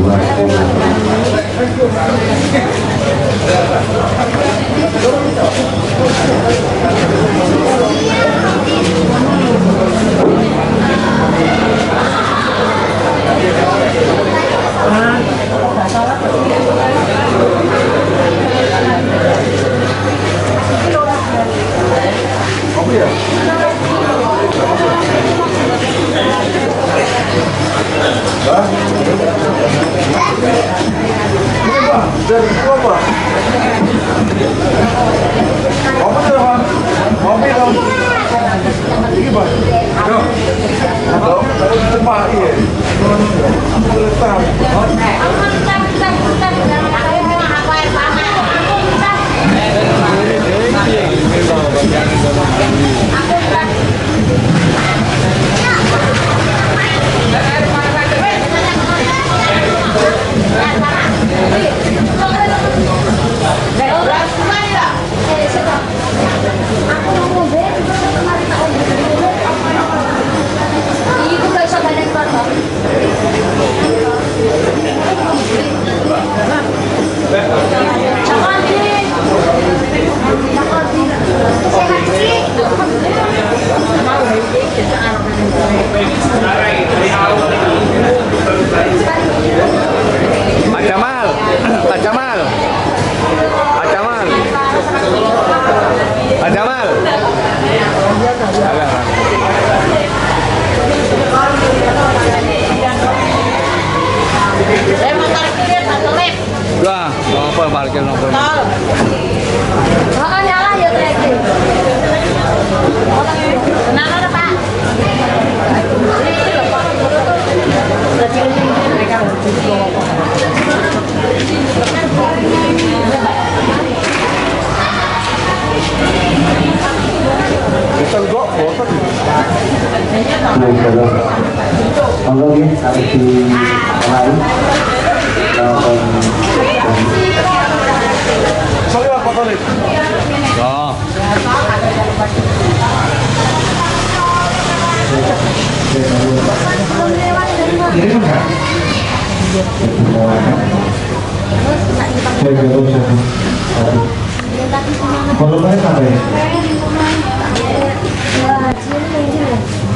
warahmatullahi wabarakatuh. Pak Jamal, Pak Jamal, Pak Jamal, Pak Jamal. Wah, apa parkir nopo? Oh, nyala ya trek. Kenapa Pak? Monggo nggih harus dimulai. Oh.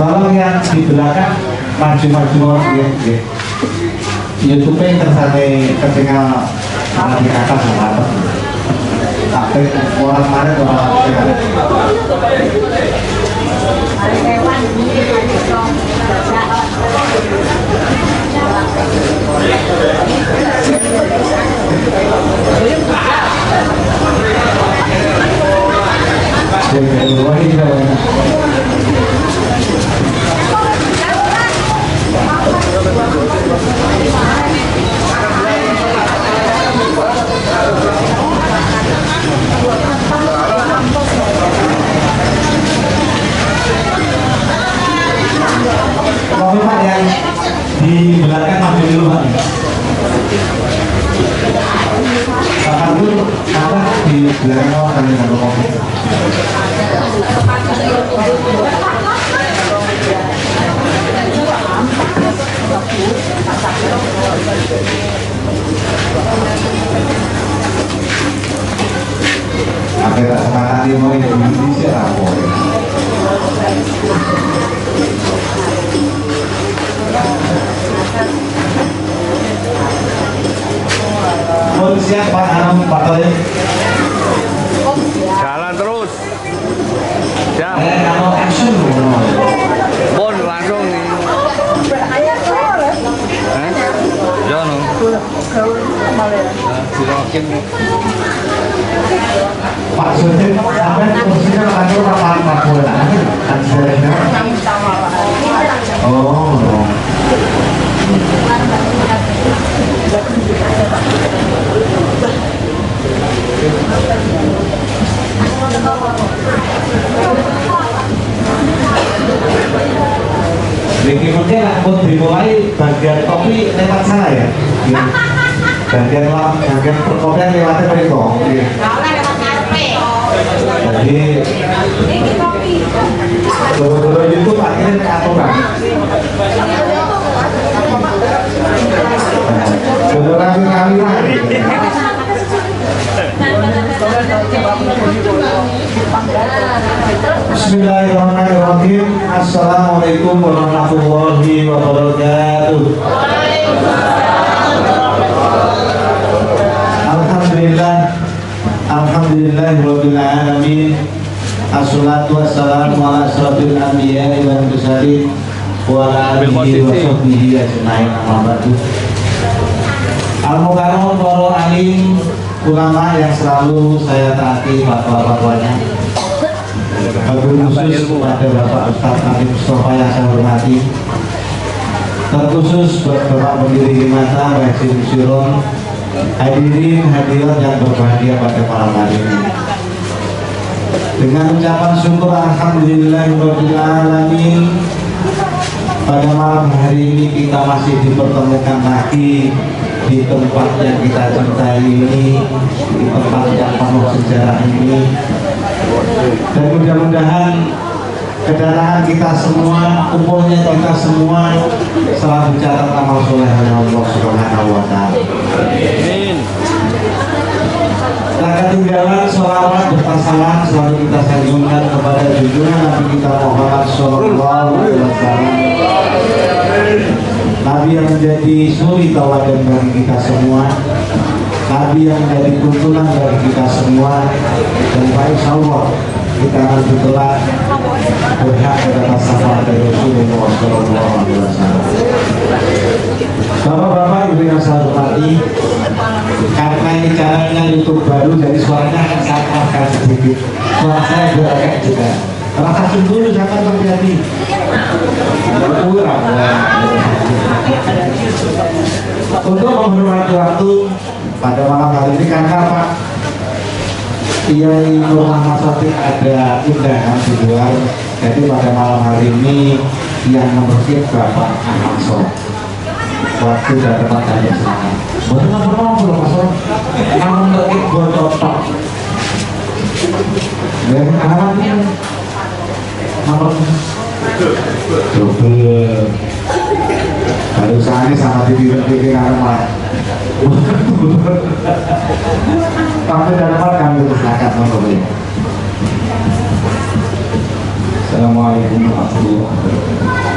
Tolong yang di belakang maju-maju ya, ya. YouTube yang tersane ketinggal di atas sama atas. Tapi orang kemarin orang Pak yang di belakang maju dulu Pak. Bapak dulu apa di belakang oh kalian nggak kopi. Apa tak semangat nih mau Indonesia apa? Pun siap Pak Anam Pak Toyib. Jalan terus. Siap. Kalau action. Pun langsung nih. Jono. Pak Sudin, sampai kursinya kantor apa Pak Bola? Oh. Niki mungkin pun dimulai bagian kopi lewat sana ya. Bagian bagian perkopian lewatnya mereka. Jadi dulu YouTube akhirnya aturan. Bismillahirrahmanirrahim. Assalamualaikum warahmatullahi wabarakatuh. Alhamdulillah, alhamdulillahirabbil alamin. Assalatu wassalamu ala asyrafil anbiya'i wal mursalin wa ala alihi wa sahbihi ajmain. Amma ba'du. Al-mukarram, para alim ulama yang selalu saya taati fatwa-fatwanya. Khusus kepada Bapak Ustadz Nabi Mustafa yang saya hormati, terkhusus buat Bapak Pendiri Himata, Mbak Siron, hadirin hadirat yang berbahagia pada malam hari ini. Dengan ucapan syukur alhamdulillahirabbil alamin, pada malam hari ini kita masih dipertemukan lagi di tempat yang kita cintai ini, di tempat yang penuh sejarah ini. Dan mudah-mudahan kedatangan kita semua, kumpulnya kita semua selalu dicatat amal soleh oleh Allah Subhanahu wa Ta'ala. Tak ketinggalan sholawat serta salam selalu kita sanjungkan kepada junjungan Nabi kita Muhammad Shallallahu Alaihi Wasallam, Nabi yang menjadi suri tauladan bagi kita semua, Nabi yang menjadi tuntunan bagi kita semua, dan insya Allah kita nanti telah berhak atas syafaat dari Rasulullah Shallallahu Alaihi Wasallam. Bapak-bapak, ibu yang saya hormati, karena ini channelnya YouTube baru, jadi suaranya akan saya keraskan sedikit. Suara saya juga agak juga. Rasa cemburu jangan terjadi. Kurang. Untuk menghormati waktu pada malam hari ini, karena Pak Kiai Nur Ahmad Sotik ada undangan di luar, jadi pada malam hari ini yang membersih Bapak Ahmad Soh. Waktu dan tempat kami silakan. Boten napa-napa lho Mas. Namun terkait bocor tok. Ya, alamatnya nomor double. Baru saat ini sama dipikir-pikir malah. Waktu dan tempat kami persilakan monggo. Assalamualaikum warahmatullahi wabarakatuh.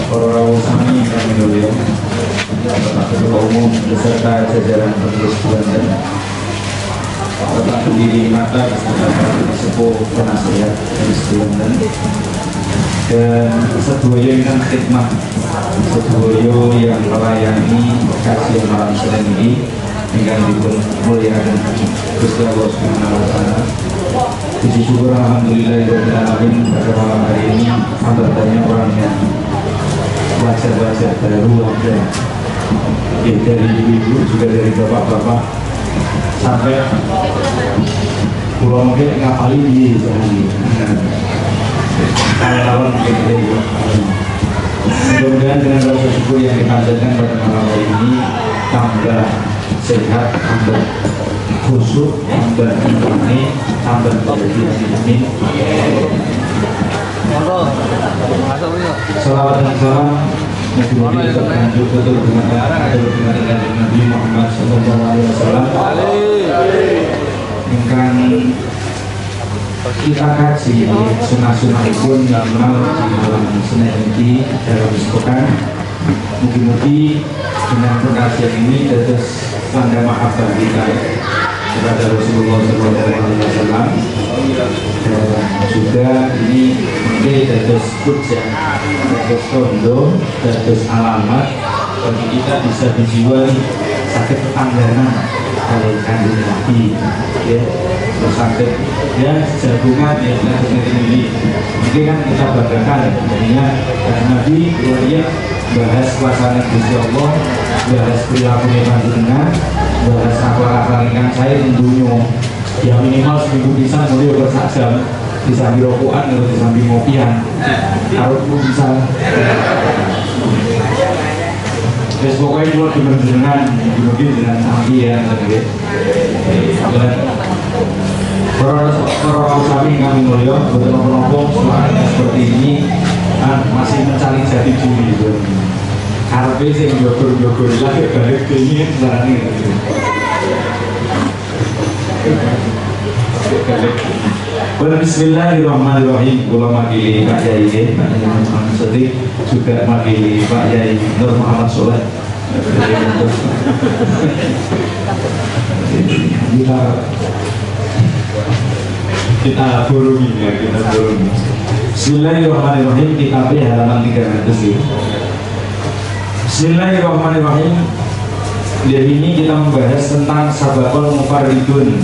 Para rawuh sami kami mulia, Bapak Ketua Umum beserta jajaran pengurus Banten, Bapak Pendiri Mata beserta para sepuh penasehat dari Banten, dan sedoyo yang khidmat, sedoyo yang melayani kajian malam Senin ini ingkang dipun mulyakaken Gusti Allah Subhanahu wa Ta'ala. Puji syukur alhamdulillahirabbil alamin pada malam hari ini tambah banyak orang yang wajah-wajah baru ada ya, dari ibu-ibu juga dari bapak-bapak sampai pulau mungkin ngapalin di kalau mungkin dari. Mudah-mudahan dengan rasa syukur yang dipanjatkan pada malam hari ini tambah sehat, tambah khusyuk, tambah imani, tambah menjadi amin. Salawat dan salam mugi-mugi terlanjut betul dengan Nabi Muhammad Shallallahu Alaihi Wasallam. Ingkang kita kaji sunah-sunahipun minimal di malam Senin ini dalam sepekan. Mugi-mugi dengan pengkajian ini dados tanda mahabbah kita kepada Rasulullah Shallallahu Alaihi Wasallam, dan juga ini mungkin dados hujah, dados tondo, dados alamat bagi kita bisa dijiwai sakit tetangganan kalau Kanjeng Nabi, ya, terus sakit ya jagungan ya ini mungkin kan kita banggakan jadinya Kanjeng Nabi luar Bahas kuasane Gusti Allah, bahas perilaku panjenengan, bahas akhlak-akhlak ingkang sae teng donya. Ya minimal seminggu pisan mulai ora sak jam disambi rokokan atau disambi ngopian. Harus bisa. Wis pokoke kula demen jenengan, mugi jenengan sambi ya nggih. Para sami kami mulya, boten napa-napa suaranya seperti ini masih mencari jati diri gitu. Karepe sing njogur-njogur lagi balik dene suarane gitu. Bismillahirrahmanirrahim. Kula makili Pak Yai, Pak Yai Muhammad Sodik, juga makili Pak Yai Nur Muhammad Soleh. Kita borongi ya, kita borongi. Bismillahirrahmanirrahim, kitab halaman 300. Bismillahirrahmanirrahim. Dari ini kita membahas tentang sabaqul mufarridun.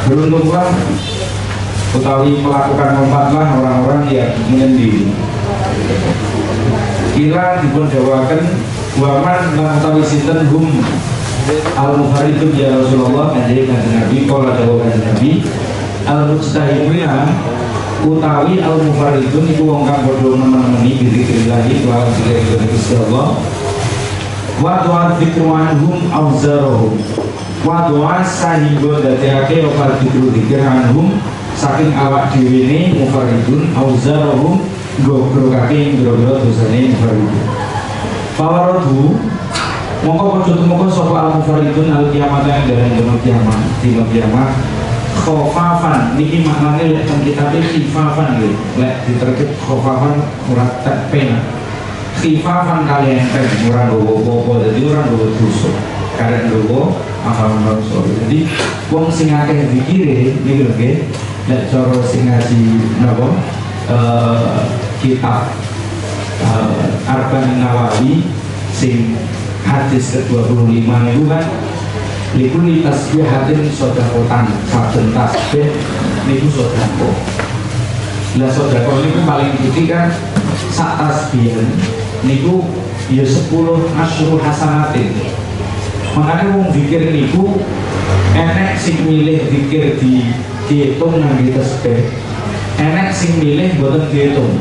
Beruntunglah utawi melakukan lompatlah orang-orang yang menyendiri. Kila dipun dawaken waman lan utawi sinten hum al mufarridun ya Rasulullah, kanjeng Nabi, kala dawuh kanjeng Nabi al mujtahiduna utawi al mufarridun iku wong kang padha nemen-nemeni dzikrillah kelawan zikir Gusti Allah. Wa du'a dzikru anhum awzaruhum. Wa du'a sahingga dadekake apa dzikru dzikir anhum saking awak dhewe ne mufarridun awzaruhum gogrokake grogro dosane mufarridun. Fawarodu mongko padha tumeka sapa al mufarridun al kiamat yang dalem dina kiamat, dina kiamat khofafan niki maknane lek teng kitabe khifafan nggih, lek diterkep khofafan ora tek pena. Khifafan kalian enteng ora nggawa apa-apa, dadi ora nggawa dosa, karek nggawa amal-amal saleh. Jadi wong sing akeh zikire niku lho nggih, lek cara sing ngaji napa kitab Arba'in Nawawi sing hadis ke-25 niku kan likulli tasbihatin sedekatan, saben tasbih niku sedekah. Lah sedekah niku paling putih kan sak tasbihan niku ya 10 asyru hasanatin. Makanya wong zikir niku enek sing milih zikir di dihitung ngangge tasbih, enek sing milih mboten dihitung.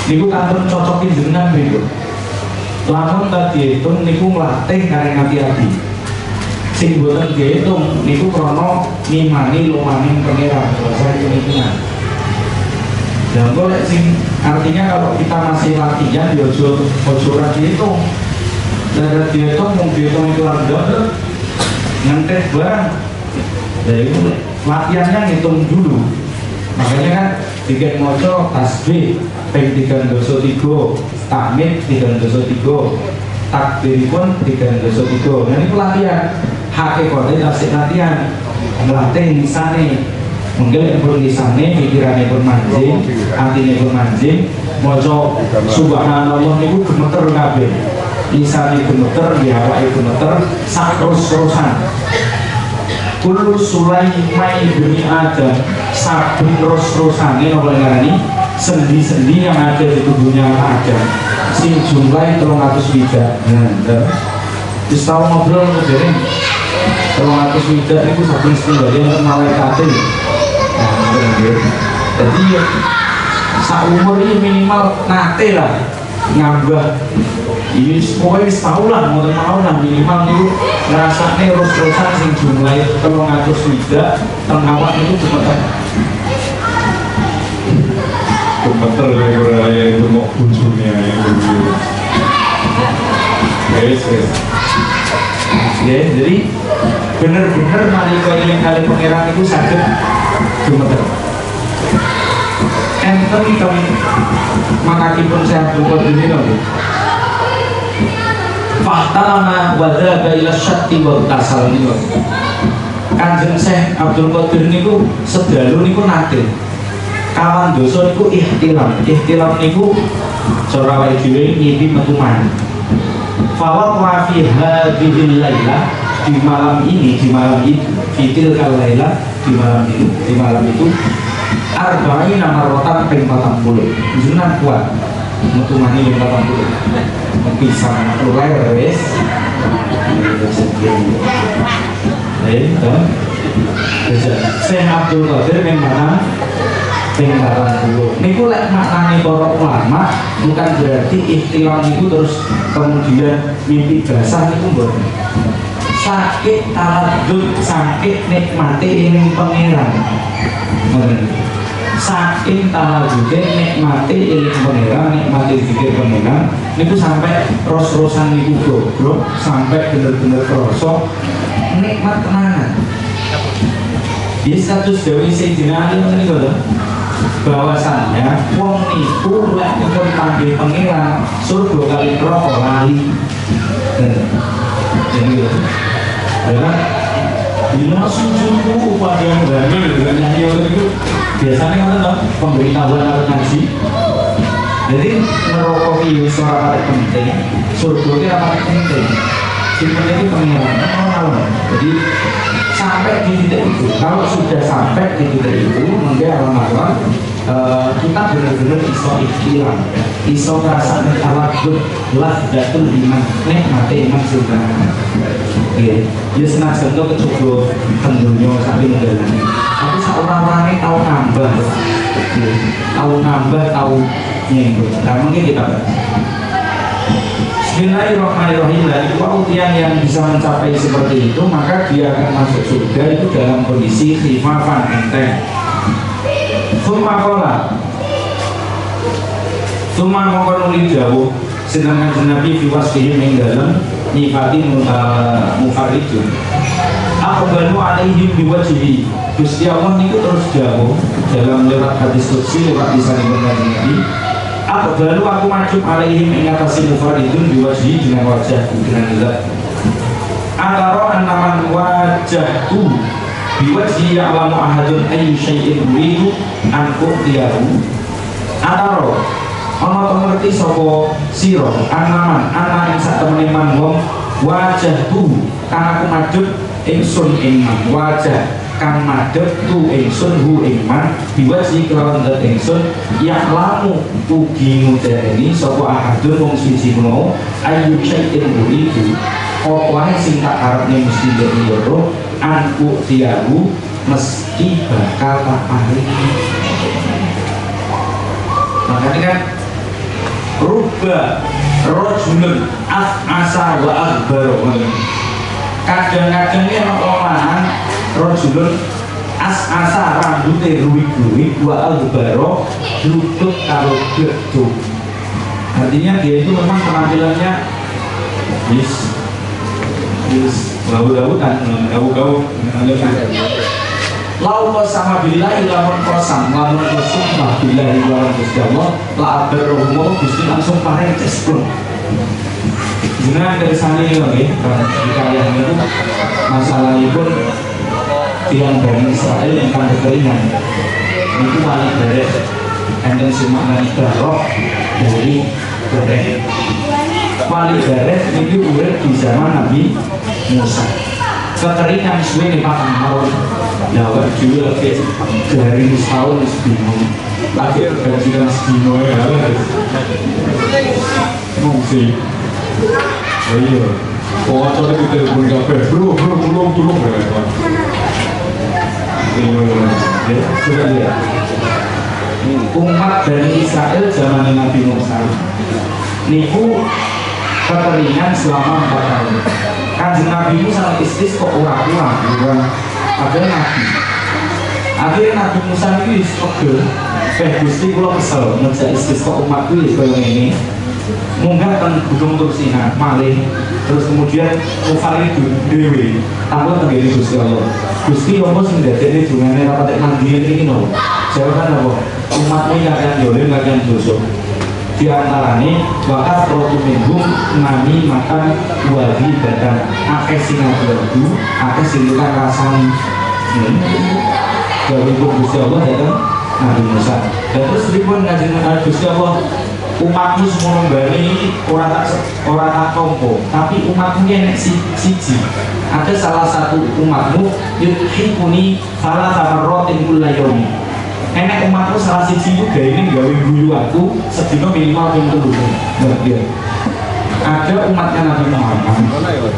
Niku kantun cocokin jenengan niku. Lamun ta dihitung niku nglatih kareng ati-ati. Sing mboten dihitung niku krana ngimani lumaning pangeran, bahasa hitung-hitungan. Dan boleh sing artinya kalau kita masih latihan ya ojo ora dihitung. Lah dihitung mung dihitung itu ora ngentet barang. Lah itu latihannya ngitung dulu. Makanya kan dikek maca tasbih ping 303, tahmid 303, takbiripun 303. Nah niku latihan. Hakikate tasih latihan, nglatih lisane. Mungkin pun lisane, pikirane pun manjing, atine pun manjing, maca subhanallah niku gemeter kabeh. Lisane gemeter, nggih awake gemeter, sak terus-terusan. Kullu sulaimai bani Adam, saben terus-terusane napa ngarani sendi-sendi yang ada di tubuhnya Adam sing jumlahe 300 widak. Nah, wis tau ngobrol dereng 300 widak niku saben setunggal enten malaikate. Jadi ya sak umur ini minimal nate lah ngambah ini pokoknya wis tau lah ngoten mawon lah minimal niku ngrasakne terus-terusan sing jumlahe 300 widak teng awak niku gemeter. Gemeter lek ora ya itu mok bojone ae. Wes wes. Ya, jadi bener-bener nalika eling kali pangeran niku saged gemeter. Enten teng makakipun Syekh Abdul Qadir niku. Fahtalama wa dzaba ila syatti wa tasal niku. Kanjeng Syekh Abdul Qadir niku sedalu niku nate. Kawan dosa niku ihtilam. Ihtilam niku cara awake dhewe ngipi metu mani. Fawaqa fi hadhil lailah, di malam ini, di malam itu, fitil kal lailah, di malam itu, di malam itu arba'ina marratan ping 40. Jenengan kuat. Metu mani ping 40. Pisan keluar wis. Syekh Abdul Qadir ping 40. Niku lek maknane para ulama bukan berarti ihtilam niku terus kemudian mimpi basah niku mboten. Sakit taladdud, sakit nikmate ing pangeran. Ngoten. Saking taladdud nikmate ing pangeran, nikmate zikir pangeran niku sampai ros-rosan niku goblok, sampai bener-bener krasa nikmat tenanan. Di status Dewi Sayyidina Ali ngoten niku lho. Bahwasannya wong niku lek dipun panggil pangeran surga kali neraka lali. Jadi ya dina sujudku pada yang nyanyi itu biasanya kan toh pemberitahuan harus ngaji. Jadi neraka ki wis ora patek penting, surga ki ora patek penting. Sing penting itu pangeran. Jadi sampai di titik itu, kalau sudah sampai di titik itu, mungkin alhamdulillah kita benar-benar iso ikhtiar, iso ngrasakne tawakkul lazzatul iman, nikmate iman surga. Nggih, ya senajan to kecoba teng donya sak ninggalane. Tapi sak ora-orane tau nambah. Nggih, tau nambah tau nyenggo. Lah mungkin kita bahas. Bismillahirrahmanirrahim. Dan itu tiang yang bisa mencapai seperti itu, maka dia akan masuk surga itu dalam kondisi khifafan, enteng. Tsumma qala, tsumma mongko nuli dawuh sinten Kanjeng Nabi fi wasfihi ing dalem nyifati mufarridun. Aqbalu alaihim biwajhi. Gusti Allah niku terus dawuh dalam lewat hadis qudsi lewat lisanipun Kanjeng Nabi. Aqbalu aku maju alaihim ing atase mufarridun biwajhi dengan wajahku dengan zat. Atara annaman wajahku biwajhi ya'lamu ahadun ayyu syai'in uridu an u'tiyahu. Atara ana to ngerti sapa sira annaman ana ing sak temene man wong wajahku kang aku madhep ingsun ing man wajah kang madhep tu ingsun hu ing man biwajhi kelawan zat ingsun ya'lamu ugi ngudeni sapa ahadun wong siji mau ayyu syai'in uridu apa wae sing tak karepne mesti ndek loro an u'tiyahu mesti bakal tak paringi. Makanya kan rubba rajulun asa wa akbar. Kadang-kadang ini ana wong lanang rajulun asa rambute ruwik-ruwik wa akbar lutut karo gedung. Artinya dia itu memang penampilannya wis bau-bautan, bau-bau. Lau qasama billahi lamun qasam lamun bersumpah billahi lawan Gusti Allah la abarruhum Gusti langsung paring cesplung. Jenengan kersane lho nggih, hikayah niku masalahipun tiyang Bani Israel ingkang kekeringan. Niku wali bareh enten sing maknani barok dari bareh. Wali bareh niku urip di zaman Nabi Musa. Kekeringan suwe nih Pak Amar. Ya awak dhewe lagi garing setahun wis bingung. Lagi gajian sedino ya. Mungsi. Oh iya. Pokoknya kita telepon kabeh, bro, bro, tulung, tulung ya. Iya, sudah ya. Umat Bani Israel zaman Nabi Musa niku kekeringan selama 4 tahun. Kanjeng Nabi Musa istis kok ora kurang, padahal Nabi. Akhirnya Nabi Musa niku wis pegel. Gusti kula kesel ngejak istis kok umatku wis koyo ngene. Munggah teng Gunung Tursina malih, terus kemudian Mufaridun dhewe takon teng ngene Gusti Allah. Gusti apa sing dadekne dungane ra patek mandi iki napa? Jawaban apa? Umatmu kakean dolim kakean dosa. Di antarane wakas rotu minhum nami makan wali badan akeh sing adu akeh sing tukang rasani. Dawuhipun Gusti Allah dateng Nabi Musa. Dan terus pripun ngajeng Gusti Allah umatmu semono mbane ora tak tompo, tapi umatmu enek siji. Ada salah satu umatmu yuhibuni salah samarrotin kulla yaumi. Enek umatku salah siji iku gaene gawe guyu aku sedina minimal ping 3. Ngerti ya? Ada umatnya Nabi Muhammad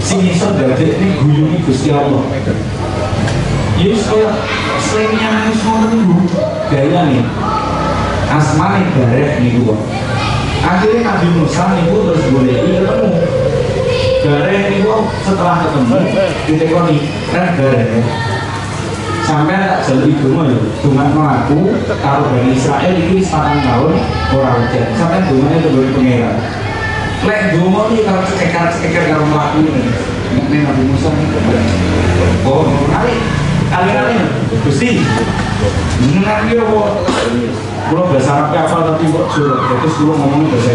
sing iso ndadekne guyune Gusti Allah. Ya wis kaya slenya wis ngono niku gayane. Asmane bareh niku kok. Akhirnya Nabi Musa niku terus goleki ketemu. Bareh niku setelah ketemu ditekoni, "Reh bareh. Sampeyan tak jaluki donga ya, dongakno aku karo Bani Israel iki wis 4 tahun ora udan. Sampeyan dongane tembure pangeran." Lek donga iki karo cekar-ceker karo mlaku ngene. Nek Nabi Musa niku. Oh, kali kali Gusti. Jenengan iki apa? Kula bahasa Arab hafal tapi kok Jawa. Terus kula ngomong bahasa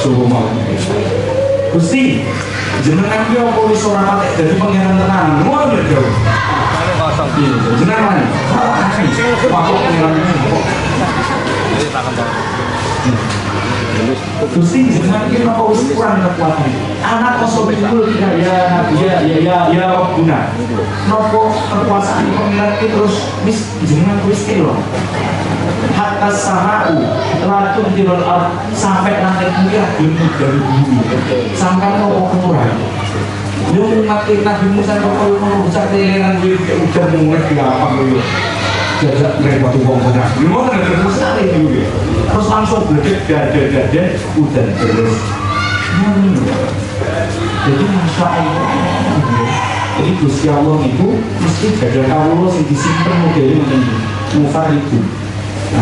Jawa mau. Gusti, jenengan iki apa wis ora patek dadi pangeran tenan? Ngono lho, Jawa. Kosong. Iya, jenengan. Wah, kok pangeran kok. Gusti, jenengan iki napa wis kurang kekuatan? Anak kosong itu ya Nabi ya ya ya Rabbuna. Napa kekuasaan pangeran iki terus wis jenengan wis kelo. Hatta sama'u la tumtirul ard sampai langit mungkin gelem dari bumi. Sampai nopo kurang. Yo umat Nabi Musa kok koyo ngono bocah telenan kuwi udan mulai gampang koyo. Jajak repot wong ora. Yo ngono terus terus langsung bledek dada-dada udan terus. Jadi Masya Allah. Jadi Gusti Allah itu mesti gadah kawula sing disimpen modele ngoten iki. Mufaridu. Nah,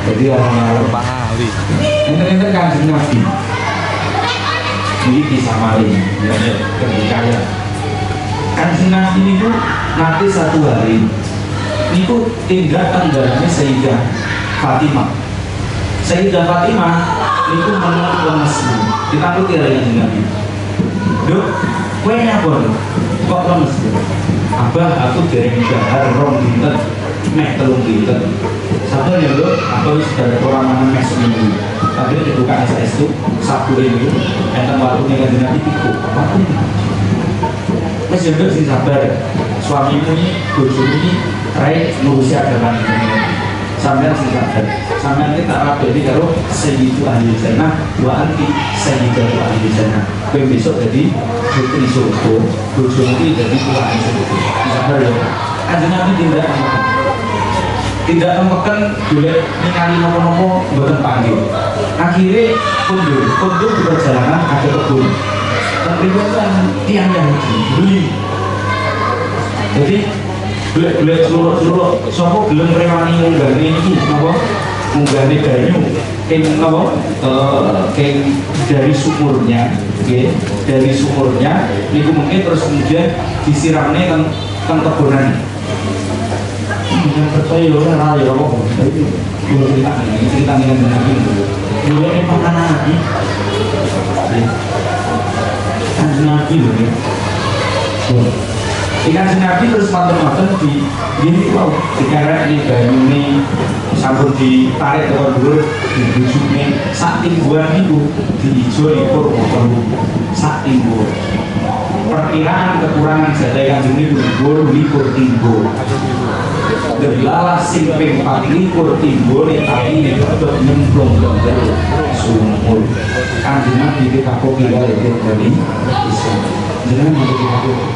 jadi orang-orang pahali. Enten-enten Kanjeng Nabi. Ini kisah maling, ya, kaya. Kanjeng Nabi itu nanti satu hari, itu tindak tenggelamnya Sayyidah Fatimah. Sayyidah Fatimah itu menurut lemes. Ditakuti oleh Kanjeng Nabi. Duk, kowe nyapa? Kok lemes? Abah aku dereng dahar rong dinten, meh telung dinten. Sabar ya lho, aku wis bareng ora mangan meh seminggu. Tapi dibuka saestu, sabuke niku enten warunge Kanjeng Nabi tiku. Wis ya nduk sing sabar. Suamimu iki, bojomu iki trae ngurusi agama ini. Sampeyan sing sabar. Sampeyan iki tak rabeni karo sayyidu ahli jannah wa anti sayyidatu ahli jannah. Kowe besok dadi putri surga, bojomu iki dadi tuan surga. Sabar ya. Kanjeng Nabi tindak tidak temeken golek ningali nopo-nopo mboten panggil. Akhirnya kondur di perjalanan ada kebun. Mriku kan tiyang Yahudi beli. Jadi golek-golek celuruk-celuruk sapa gelem ngrewangi ngunggahne iki napa? Ngunggahne banyu ing napa? Ing dari sumurnya, nggih, dari sumurnya niku mungkin terus kemudian disiramne teng kebonan. Yang percaya orang raya apa? Kalau cerita ini, cerita dengan Nabi itu, boleh makanan Nabi, Kanjeng Nabi loh ya. Kanjeng Nabi terus mantan-mantan di gini wow, dikerek nih banyu nih, sampun ditarik ke dhuwur, dibujuk nih, sak timbuhan niku diijo likur motor sak timbuhan. Perkiraan kekurangan jatah Kanjeng niku 28 timbo. Delalah sing ping 24 timbone tapi nek nyemplung jero sumur. Kanjeng Nabi ditakoki karo dari Islam. Jenengan mboten ditakoki.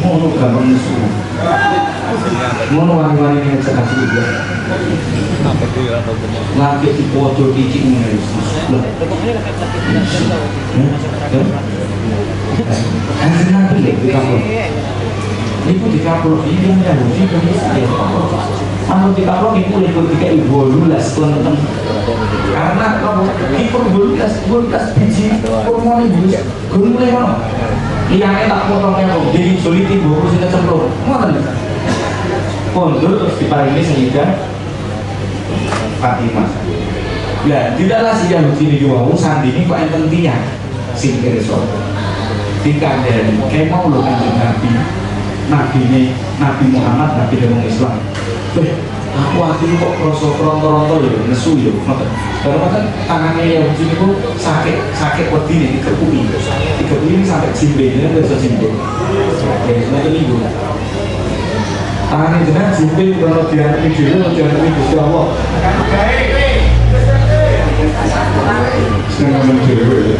Ngono gampang nesu. Ngono wani-wani ngejak ngaji juga. Lagi dipodo dicik ngene wis. Kanjeng Nabi lek ditakoki. Niku dikaplok iki yang Yahudi kan Israel. Anu dikaplok iku libur dikai 18 klenten. Karena nopo kiper 18 biji kurmane wis gun mulih ngono. Liyane tak potong karo dijoli timbo sing kecemplung. Ngoten. Kondur terus diparingi Sayyidah Fatimah. Lah, tidaklah si Yahudi niki wau sandingi kok enten tiyang sing pirsa. Dikandhani, kae mau lho Kanjeng Nabi. Nabi ini, Nabi Muhammad, Nabi dari Islam. Weh, aku hati kok rasa ronto-ronto ya, nesu ya, ngoten. Baru ngoten tangane Yahudi niku sakit wedine dikepuki. Dikepuki sampai jimbe, ini iso jimbe. Ya, ngoten niku. Tangan jenengan jimping kalau diantemi dhewe atau diantemi Gusti Allah. Seneng ngomong dhewe.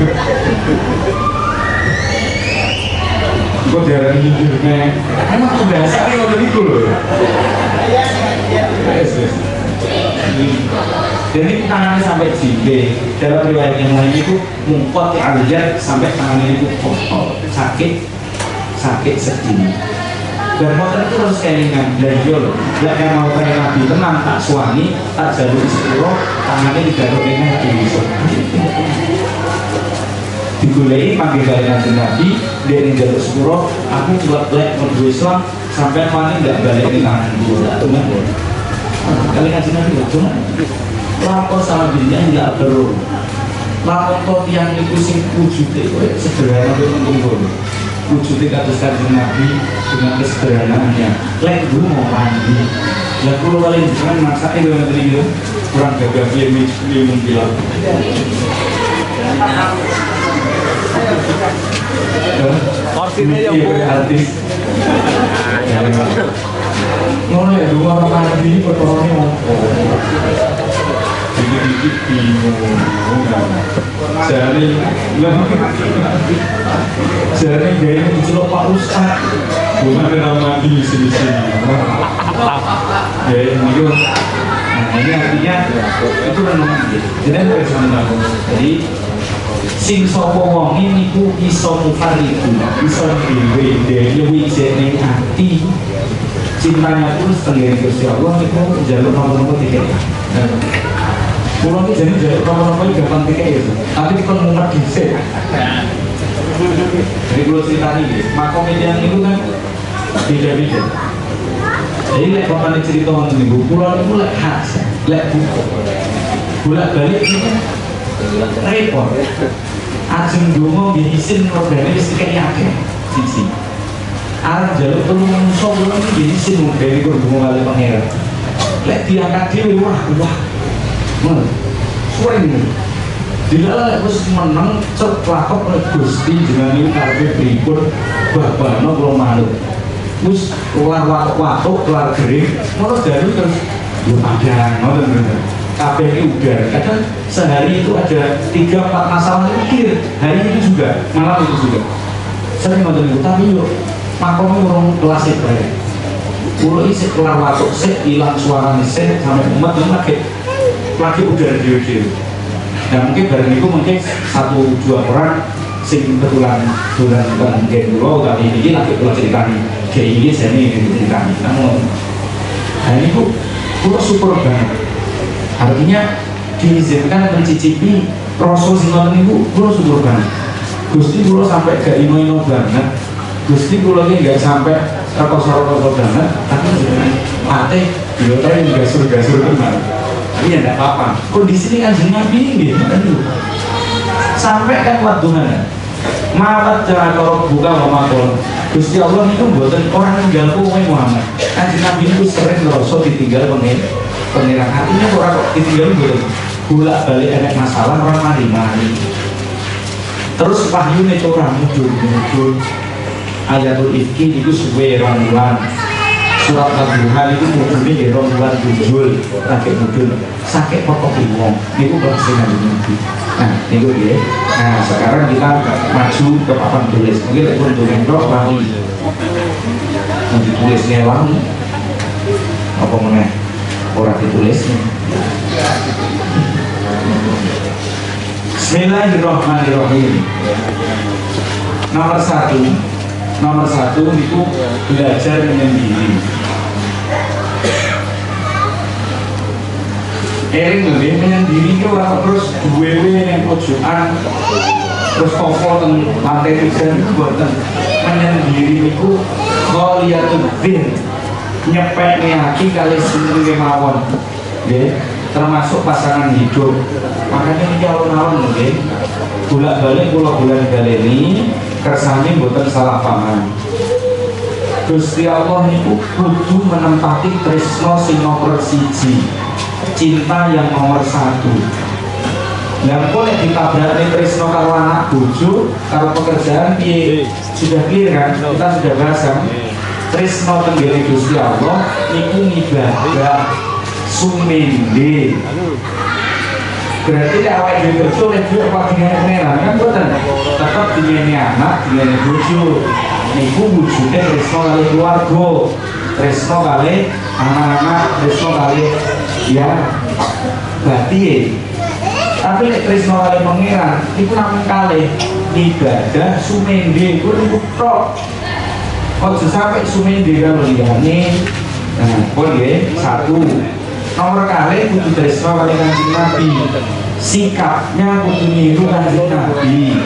Kok diarani nyindir nek. Emang kebiasaan ngoten niku lho. Yes. Jadi tangannya sampai jimping. Dalam riwayat yang lain itu mungkot aliyat sampai tangannya itu kotor, sakit, sakit sedih. Dan motor itu harus kelingan dan yo lho, lek mau kaya Nabi tenang tak suami, tak jaluk sepuro, tangannya digaruk ning Nabi. Digoleki panggih kali Kanjeng Nabi, dhek njaluk sepuro, aku lek mlebu Islam sampai wani ndak balik ning tanganku. Kali Kanjeng Nabi lho, cuma lapor sama dirinya nggak perlu. Lapor to tiyang niku sing wujude koyo sederhana koyo ngono. Wujudnya kados Kanjeng Nabi dengan kesederhanaannya. Lek mau mandi. Lah kula kali jenengan masake kaya ngene iki kurang gagah piye piye mung bilang. Korsine yo Bu artis. Ngono ya dua orang mandi perkorone opo. Dikit-dikit bingung. Jare jare gawe diceluk Pak Ustaz. Bukan kena mandi sini-sini. Ya ini, nah ini artinya itu renungan gitu. Jadi jadi sing sapa wonge niku iso mufaridu, iso dhewe dhewe wijene ati. Cintanya pun setengah Gusti Allah niku njaluk napa-napa dikek. Kulo iki jane njaluk napa-napa iki gampang dikek ya, tapi dikon mumet dhisik. Jadi kulo critani nggih, makom tiyang niku kan beda-beda. Jadi lek pamane cerita ngoten niku, kulo niku lek khas, lek buka. Bolak-balik niku repot. Ajeng donga nggih isin regane wis dikek akeh siji. Arep njaluk tulung manungsa kula niki nggih isin wong dhewe kok donga kali pangeran. Lek diangkat dhewe wah wah. Ngono. Suwe niku. Dilala lek wis meneng cek lakok lek Gusti jenengan niku karepe pripun babano kula manut. Wis kelar watuk-watuk, kelar gering, ngono dalu terus yo padang ngoten ngoten. Kabeh iki udan. Kadang sehari itu ada 3-4 masalah itu clear. Hari itu juga, malam itu juga. Sering ngoten niku, tapi yo makome urung kelas e bae. Kulo iki sik kelar watuk sik ilang suarane sik sampe umat lagi udan dhewe-dhewe. Nah mungkin bareng niku mungkin 1-2 orang sing kebetulan dolan teng nggen kula utawi iki lagi kula critani. Gek iki jane critani. Nah niku kula syukur banget. Artinya diizinkan mencicipi rasa sing ngoten niku kula syukur banget. Gusti kula sampai gak ino-ino banget. Gusti kula iki gak sampai rekoso-rekoso banget, tapi jenengan ate yo ta yang gasur-gasur tenan. Tapi ya enggak apa-apa. Kondisi ini Kanjeng Nabi nggih ngoten niku. Sampai kan waduhan. Mawat cara buka wa makon. Gusti Allah niku mboten orang ninggal kowe Muhammad. Kanjeng Nabi niku sering ngrasa ditinggal pangeran. Artinya ora kok ditinggal mboten. Bolak-balik enek masalah ora mari-mari. Terus wahyune ora mudhun-mudhun. Ayatul Ifki niku suwe 2 bulan. Surat Al-Duha niku mudhune nggih 2 bulan jujul, lagi mudhun. Sakit pokok wong niku kelas Kanjeng Nabi. Nah, niku nggih. Nah, sekarang kita maju ke papan tulis. Mungkin lek pun dongeng tok lali. Mau ditulis ngelang. Apa meneh ora ditulis. Bismillahirrahmanirrahim. Nomor satu itu belajar menyendiri. Ering lho, menyendiri itu ora terus duwe ning pojokan terus kofo teng lantai 3 niku mboten. Menyendiri niku kholiyatul dzihn, nyepekne ati kalih sinten kemawon. Nggih, termasuk pasangan hidup. Makanya niki alun-alun lho nggih. Bolak-balik kula bolan-baleni kersane mboten salah paham. Gusti Allah niku kudu menempati tresno sing nomor 1, cinta yang nomor 1. Lah kok nek ditabrakne tresno karo anak bojo, karo pekerjaan piye? Sudah clear kan? Kita sudah bahas kan? Tresno tenggene Gusti Allah niku ngibadah sumende. Berarti nek awake dhewe kerja oleh dhuwit apa dingene pangeran kan mboten. Tetep dingene anak, dingene bojo. Niku wujude tresno kali keluarga, tresno kali anak-anak, tresno kali ya berarti. Tapi lek tresno kali pangeran niku namung kalih ibadah sumende iku niku tok. Aja sampai sumende karo liyane. Nah, pun nggih, satu. Nomor kali kudu tresno kali Kanjeng Nabi. Sikapnya kudu niru Kanjeng Nabi.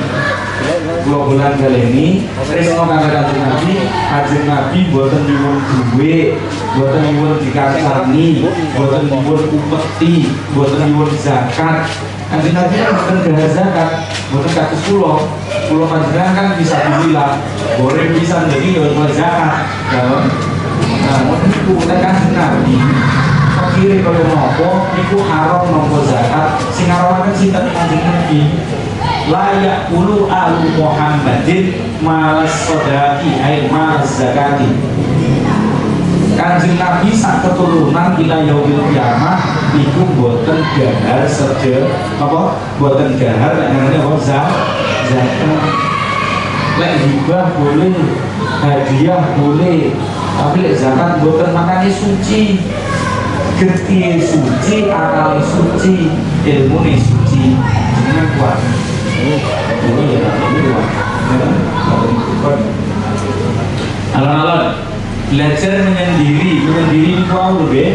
Kula bulan kali ini tresno kali Kanjeng Nabi, Kanjeng Nabi mboten nyuwun dhuwit, mboten nyuwun dikancani, mboten nyuwun upeti, mboten nyuwun zakat. Kanjeng Nabi kan mboten gahar zakat, mboten kados kula. Kula panjenengan kan bisa dibilang goreng bisa jadi ya zakat. Nah, ngoten niku nek Kanjeng Nabi fakire kaya napa niku haram nampa zakat, sing haramaken sinten Kanjeng Nabi. Layak ulu alu Muhammadin malas sodaki ay malas zakati. Kanjeng Nabi sak keturunan ila yaumil kiamah niku mboten gahar sedhe apa mboten gahar lek ngene apa zakat. Lek hibah boleh, hadiah boleh, tapi lek zakat mboten, makane suci. Getih suci, akal suci, ilmune suci. Jenengan kuat. Ini ya, ini kuat. Alon-alon belajar menyendiri, menyendiri niku aku lho nggih.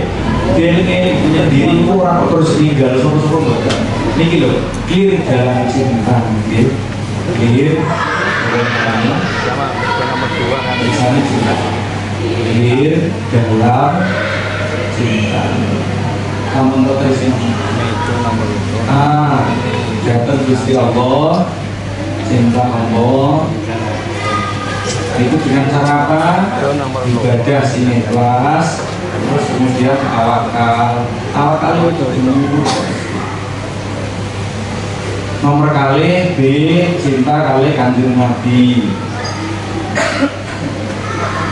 Dieling-eling menyendiri niku ora kok terus ninggal sapa-sapa mboten. Niki lho, clear dalam cinta nggih. Clear sama nomor 2 kan. Misalnya cinta. Clear dalam cinta. Kamu terus ah, datang Gusti Allah, cinta Allah. Itu dengan cara apa? Ibadah sing ikhlas, terus kemudian tawakal. Tawakal itu nomor kali B, cinta kali Kanjeng Nabi.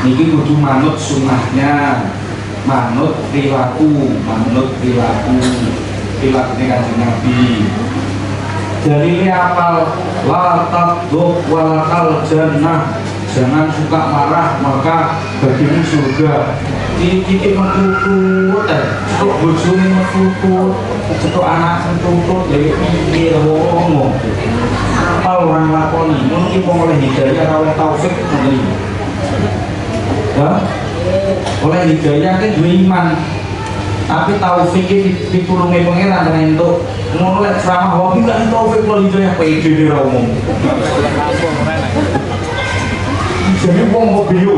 Niki kudu manut sunnahnya, manut perilaku, manut perilaku, perilakunya Kanjeng Nabi. Dalile apal la tadhuk walakal jannah, jangan suka marah maka bagimu surga. Iki metutut, cetuk bojone metutut, cetuk anak metutut, lha piye wong. Apal ora nglakoni, ngono ki wong oleh hidayah ora oleh taufik ngono iki. Hah? Oleh hidayah ki duwe iman. Tapi taufik iki pitulunge pangeran tenan entuk. Ngono lek ceramah wae bilang taufik wal hidayah pede ora umum. Jadi wong kok biyo.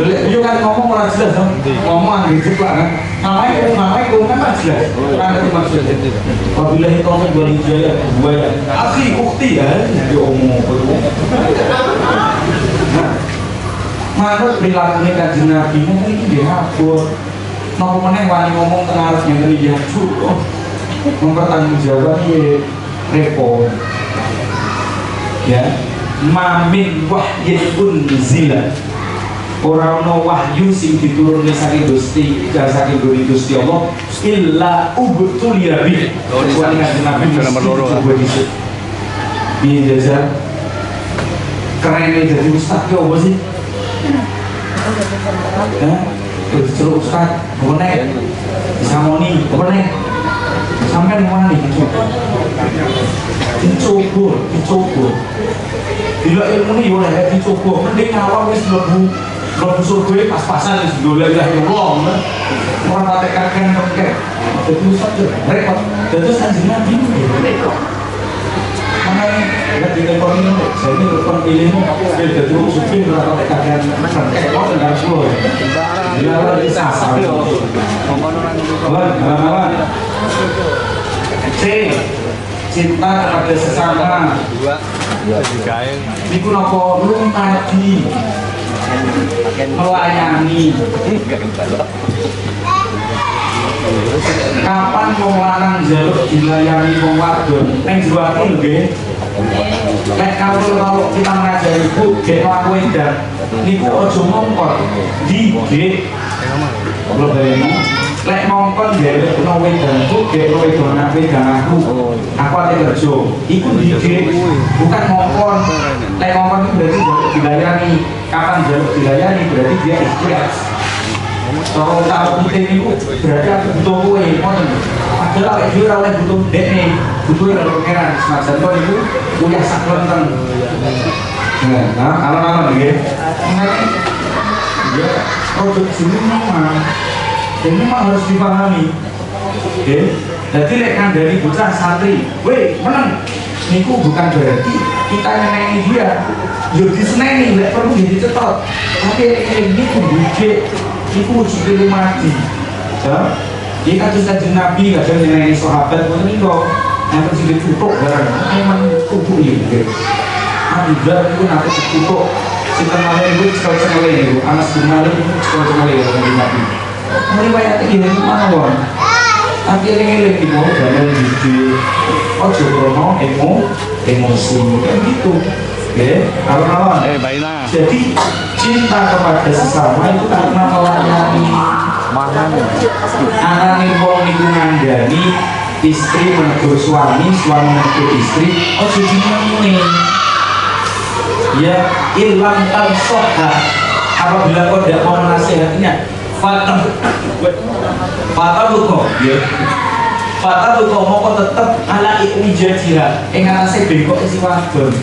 Lek biyo kan ngomong ora jelas dong. Ngomong anggere jeplak kan. Namanya kan ora jelas. Ora ngerti maksudnya. Wabillahi taufik wal hidayah gua ya. Akhi ukti ya dia omong apa itu. Nah, manut prilakune Kanjeng Nabi mungkin iki nggih abot. Napa meneh wani ngomong teng arep ngene iki ya. Mempertanggungjawab iki repot. Ya, mamin wahyin unzila. Ora ana wahyu sing diturunke saking Gusti, saking Gusti Allah illa ubtuliya bi. Kecuali Kanjeng Nabi nomor loro. Piye jajal? Kerene dadi ustaz ki apa sih? Hah? Diceluk ustaz, apa nek? Disamoni, apa nek? Sampeyan wani dicoba, dicoba. Bila ilmune yo ora dicoba, mending awak wis mlebu mlebu surga pas-pasan wis golek la ilaha. Ora patek kakean pekek. Dadi ustaz yo repot. Dados Kanjeng Nabi repot. Makanya nek ditelepon ini, saya ini telepon pilihmu, dadi wong sugih ora patek kakean pekek kok nang kula. Bila ora disasar. Alon-alon. C, cinta kepada sesama. Niku napa lumpadi, melayani. Kapan wong lanang njaluk dilayani wong wadon? Ning jero ati lho nggih. Nek kalau kita mengajari ibu gek aku edan niku aja ngongkon didik. Kula bayangno lek ngongkon dhewekno wedanku gek wedan wedan aku. Aku ate kerja. Iku didik, bukan ngongkon. Lek ngongkon itu berarti njaluk dilayani. Kapan njaluk dilayani berarti dia ikhlas. Kalau tahu penting itu berarti aku butuh kowe, ngoten. Padahal awake dhewe ora oleh butuh dekne, butuhe karo pangeran. Senajan to niku kuliah sak klenteng. Nah, alon-alon nggih. Ya, produk sini memang ini memang harus dipahami. Oke. Jadi lek kandhani bocah santri, weh, meneng. Niku bukan berarti kita nyenengi dia. Yo diseneni lek perlu nggih dicetot. Tapi ini kudu iku wujude lumadi. Ya. Iki kados Kanjeng Nabi kadang nyenengi sahabat ngoten niku. Enten sing ditutuk bareng. Emang kudu iki. Nabi Dzar niku nate ditutuk. Sinten malih niku cekel-cekele niku. Anas bin Malik niku cekel-cekele karo Kanjeng Nabi. Riwayate nggih mawon. Tapi eling-eling iki mau damel didik. Aja krono emosi kan gitu. Oke, alon-alon. Jadi cinta kepada sesama itu karena melayani. Anane wong niku ngandani istri menegur suami, suami menegur istri, ojo dinamune. Ya illam tansoha, apabila kau tidak mau menasehatinya, fatabuko, ya. Fatabuko moko tetep ala iwijajiha, ing atase bengkok si wadon.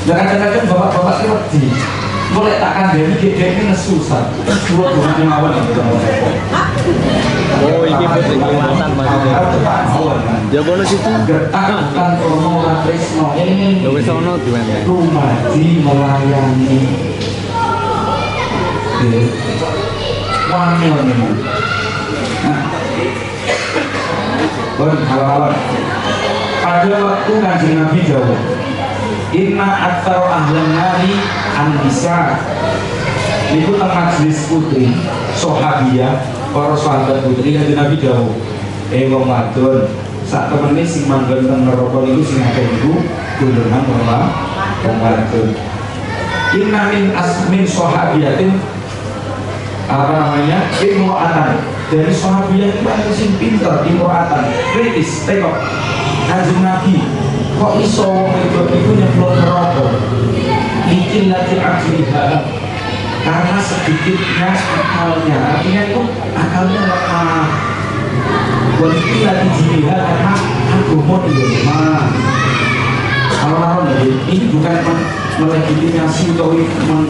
Lah kadang-kadang bapak-bapak ki wedi. Boleh tak kandhani gedhe nesu sa. Kula dongane mawon iki. Oh, iki penting kelewatan maksudnya. Ya kono situ. Gertak kan krono ora tresno. Ya wis ono diwene. Dumadi melayani. Nggih. Wangel niku. Nah. Bon halal. Pada waktu Kanjeng Nabi dawuh, inna aktsara ahlan nari an-nisa. Niku teng majelis putri sahabiyah, para sahabat putri Kanjeng Nabi dawuh, wong wadon sak temene sing manggon teng neraka niku sing akeh niku golongan wong wadon. Inna min asmin sahabiyatin, apa namanya? Imro'atan. Dari sahabiyah itu ada sing pinter imro'atan, kritis, tengok Kanjeng Nabi kok iso wong wedok iku nyeblok neraka? Likillati aqliha, karena sedikitnya akalnya, artinya itu akalnya lemah. Wa likillati diniha, karena agama dia lemah. Alon-alon ini bukan melegitimasi atau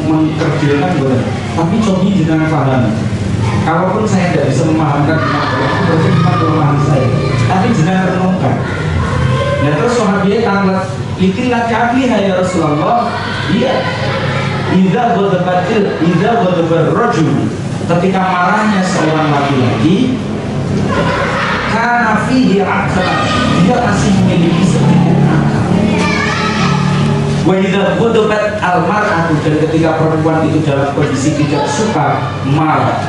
mengkerdilkan, bukan, tapi cobi jenengan paham. Kalaupun saya tidak bisa memahamkan tentang itu berarti bukan kelemahan saya, tapi jenengan renungkan. Nah terus sahabatnya tanglet, likillati aqliha ya Rasulullah. Iya, idza ghadabatil, idza ghadabar rajul, ketika marahnya seorang laki-laki, kana fihi aqlan, dia masih memiliki sedikit akal. Wa idza ghadabat al-mar'atu, dan ketika perempuan itu dalam kondisi tidak suka marah,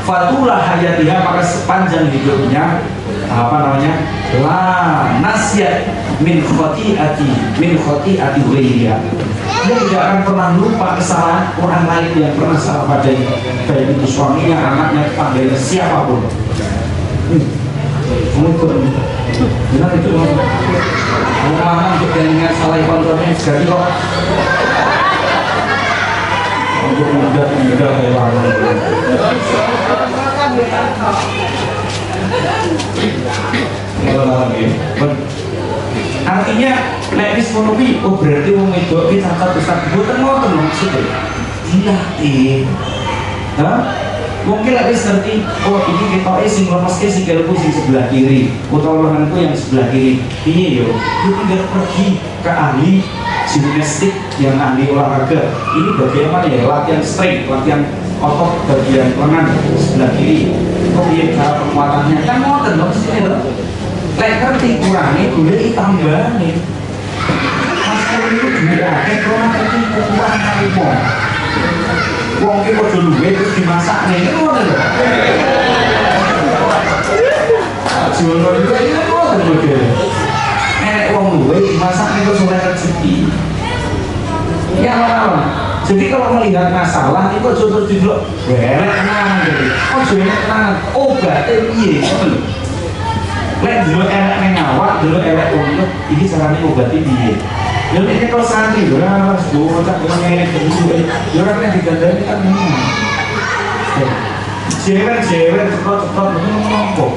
fatulah hayatiha, maka sepanjang hidupnya apa namanya, la nasyat min khati'ati ghairiha, dia tidak akan pernah lupa kesalahan orang lain yang pernah salah padanya, baik itu suaminya, anaknya, tetangganya, siapapun. Mungkin benar itu ngomong untuk kelingan salah kontrolnya jadi kok untuk muda-muda kayak warung. Artinya lek wis ngono kuwi, oh berarti wong wedok iki cacat ustaz. Mboten ngoten maksudnya. Dilatih. Hah? Mungkin lek wis ngerti, oh iki ketoke sing lemeske sikilku sing sebelah kiri utawa lenganku yang sebelah kiri. Piye yo? Lu tinggal pergi ke ahli gimnastik yang ahli olahraga. Ini bagaimana ya latihan strength, latihan otot bagian lengan sebelah kiri. Kok piye cara penguatannya? Kan ngoten lho maksudnya lho. Lek ngerti kurange goleki tambahane. Mas itu duwe akeh kok ora ngerti kurang karo wong. Wong ki padha luwe terus dimasakne. Kan ngoten lho. Aja ngono iku kan ngoten modele. Nek wong luwe dimasakne melihat masalah itu aja terus didelok elek tenan gitu. Aja elek tenan, obate piye ngoten lho. Lek delok elek ning awak, delok elek wong iki carane obati piye. Ya nek nyekel santri lho ora harus bocah ngene iki. Ya ora nek digandani kan ngono. Jewer-jewer ceprot-ceprot ngono nopo.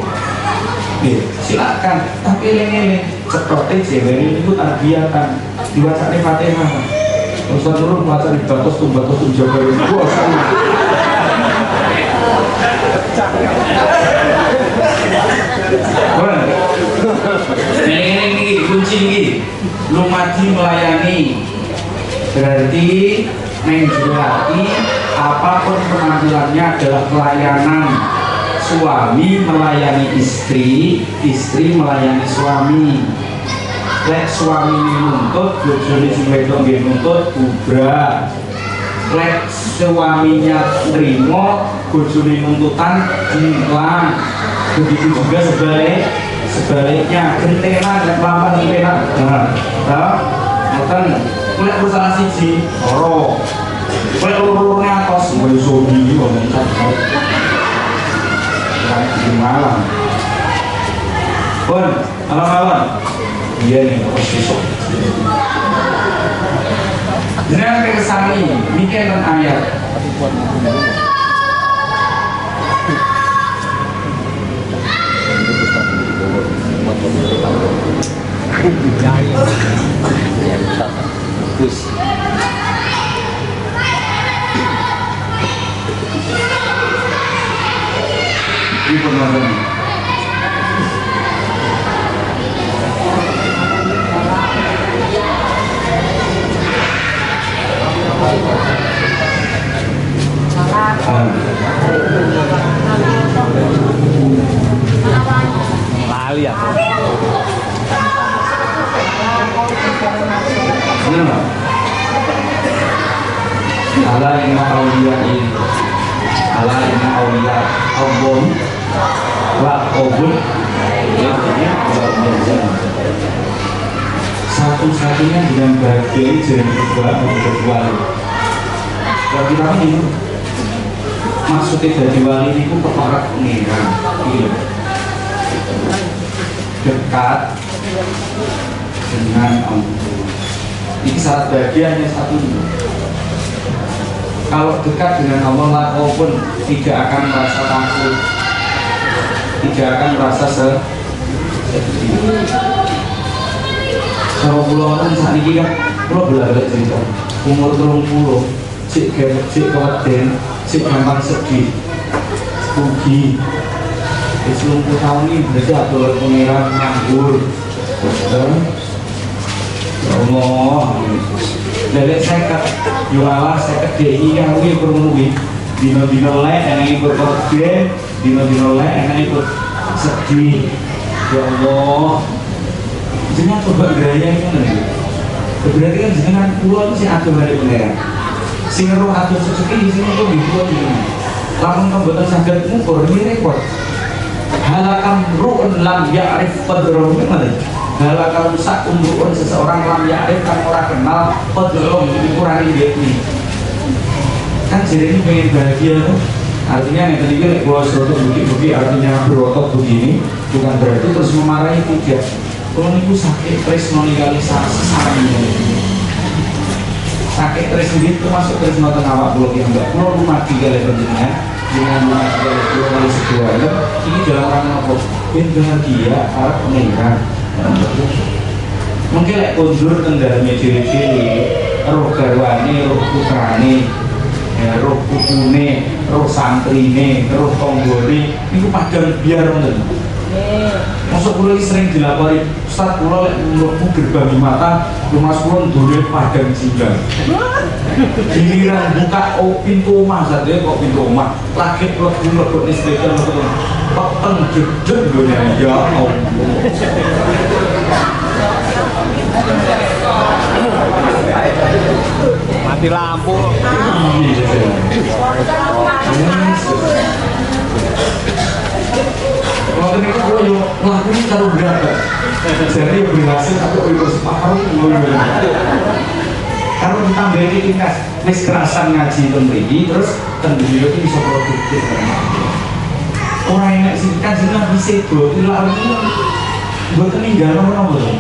Nggih, silakan, tapi eling-eling ceprote jewer niku tarbiyatan, diwacane Fatihah. Ustaz Nurul baca di batos tumbatos tumjabar bos. Ini kunci ini lumadi melayani. Berarti neng jero hati apapun penampilannya adalah pelayanan. Suami melayani istri, istri melayani suami. Lek suami nuntut, bojone sing wedok nggih nuntut bubrah. Lek suaminya nrimo, bojone nuntutan jingklang. Begitu juga sebaliknya, gentenan lek lampah gentenan. Nah, ta? Ngoten. Lek salah siji, loro. Lek loro-lorone atos, koyo zombie iki wong cak. Malam. Pun, malam-malam. Iya nih, terus besok. Jenengan kersani, niki enten ayat. Ini penonton. Lali aku. Ala inna awliya ini, ala inna awliya Allah la qabul. Satu-satunya dengan bahagia jangan berdoa untuk wali. Kalau kita ini maksudnya jadi wali itu keparat pengeran, iya. Dekat dengan Allah. Ini syarat bahagia hanya satu. Kalau dekat dengan Allah lah, pun tidak akan merasa takut, tidak akan merasa sedih. Kalau pulau kan saat ini kan pulau bela-bela cerita. Umur 30, cik keweden, cik gampang sedih, rugi. Di 90 tahun ini berarti aturan pengeran nganggur. Ya Allah, lelek seket, yualah seket DI kan kuwi krungu kuwi. Dina-dina lek eneng ikut keweden, dina-dina lek eneng ikut sedih. Ya Allah. Jenengan coba gaya ngono iki. Berarti kan jenengan kula itu sing adoh dari pengeran. Sing roh adoh seseki sing kok nggih kula jenengan. Lamun mboten saged ngukur ini repot. Halakam ru'un lam ya'rif qadrahu ngoten. Halakam rusak umru'un seseorang lam ya'rif kang ora kenal qadrahu ukurane dhekne. Kan jadi ini pengen bahagia tuh. Artinya yang tadi lek kula serotot bukit-bukit artinya berotot begini, bukan berarti terus memarahi tidak. Kalau niku sakit tresno ningali sesami. Sakit tresno itu masuk tresno teng awak kula ki mbak. Kula lumadi kalih panjenengan, jenengan lumadi kalih kula kalih sedaya. Iki dalam rangka apa? Ben bahagia arep pengeran. Mungkin lek kondur teng daleme dhewe-dhewe, roh garwane, roh putrane, ya, roh putune, roh santrine, roh tanggane niku padang biar ngoten. Masuk kula iki sering dilapori, Ustaz kula lek mlebu gerbang mata, lumas kula ndure padang jinggang. Giliran buka pintu omah sadaya kok pintu omah, lagi mlebu mlebone sepeda mlebu peteng jedeg nggone ya Allah. Mati lampu. Waktu itu aku yo ngelakuin cara berapa? Jadi berhasil aku ikut separuh. Kalau ditambahi tingkas wis kerasan ngaji teng mriki terus teng griya iki iso produktif. Ora enak sing Kanjeng Nabi sedo ilang mboten ninggal napa-napa to.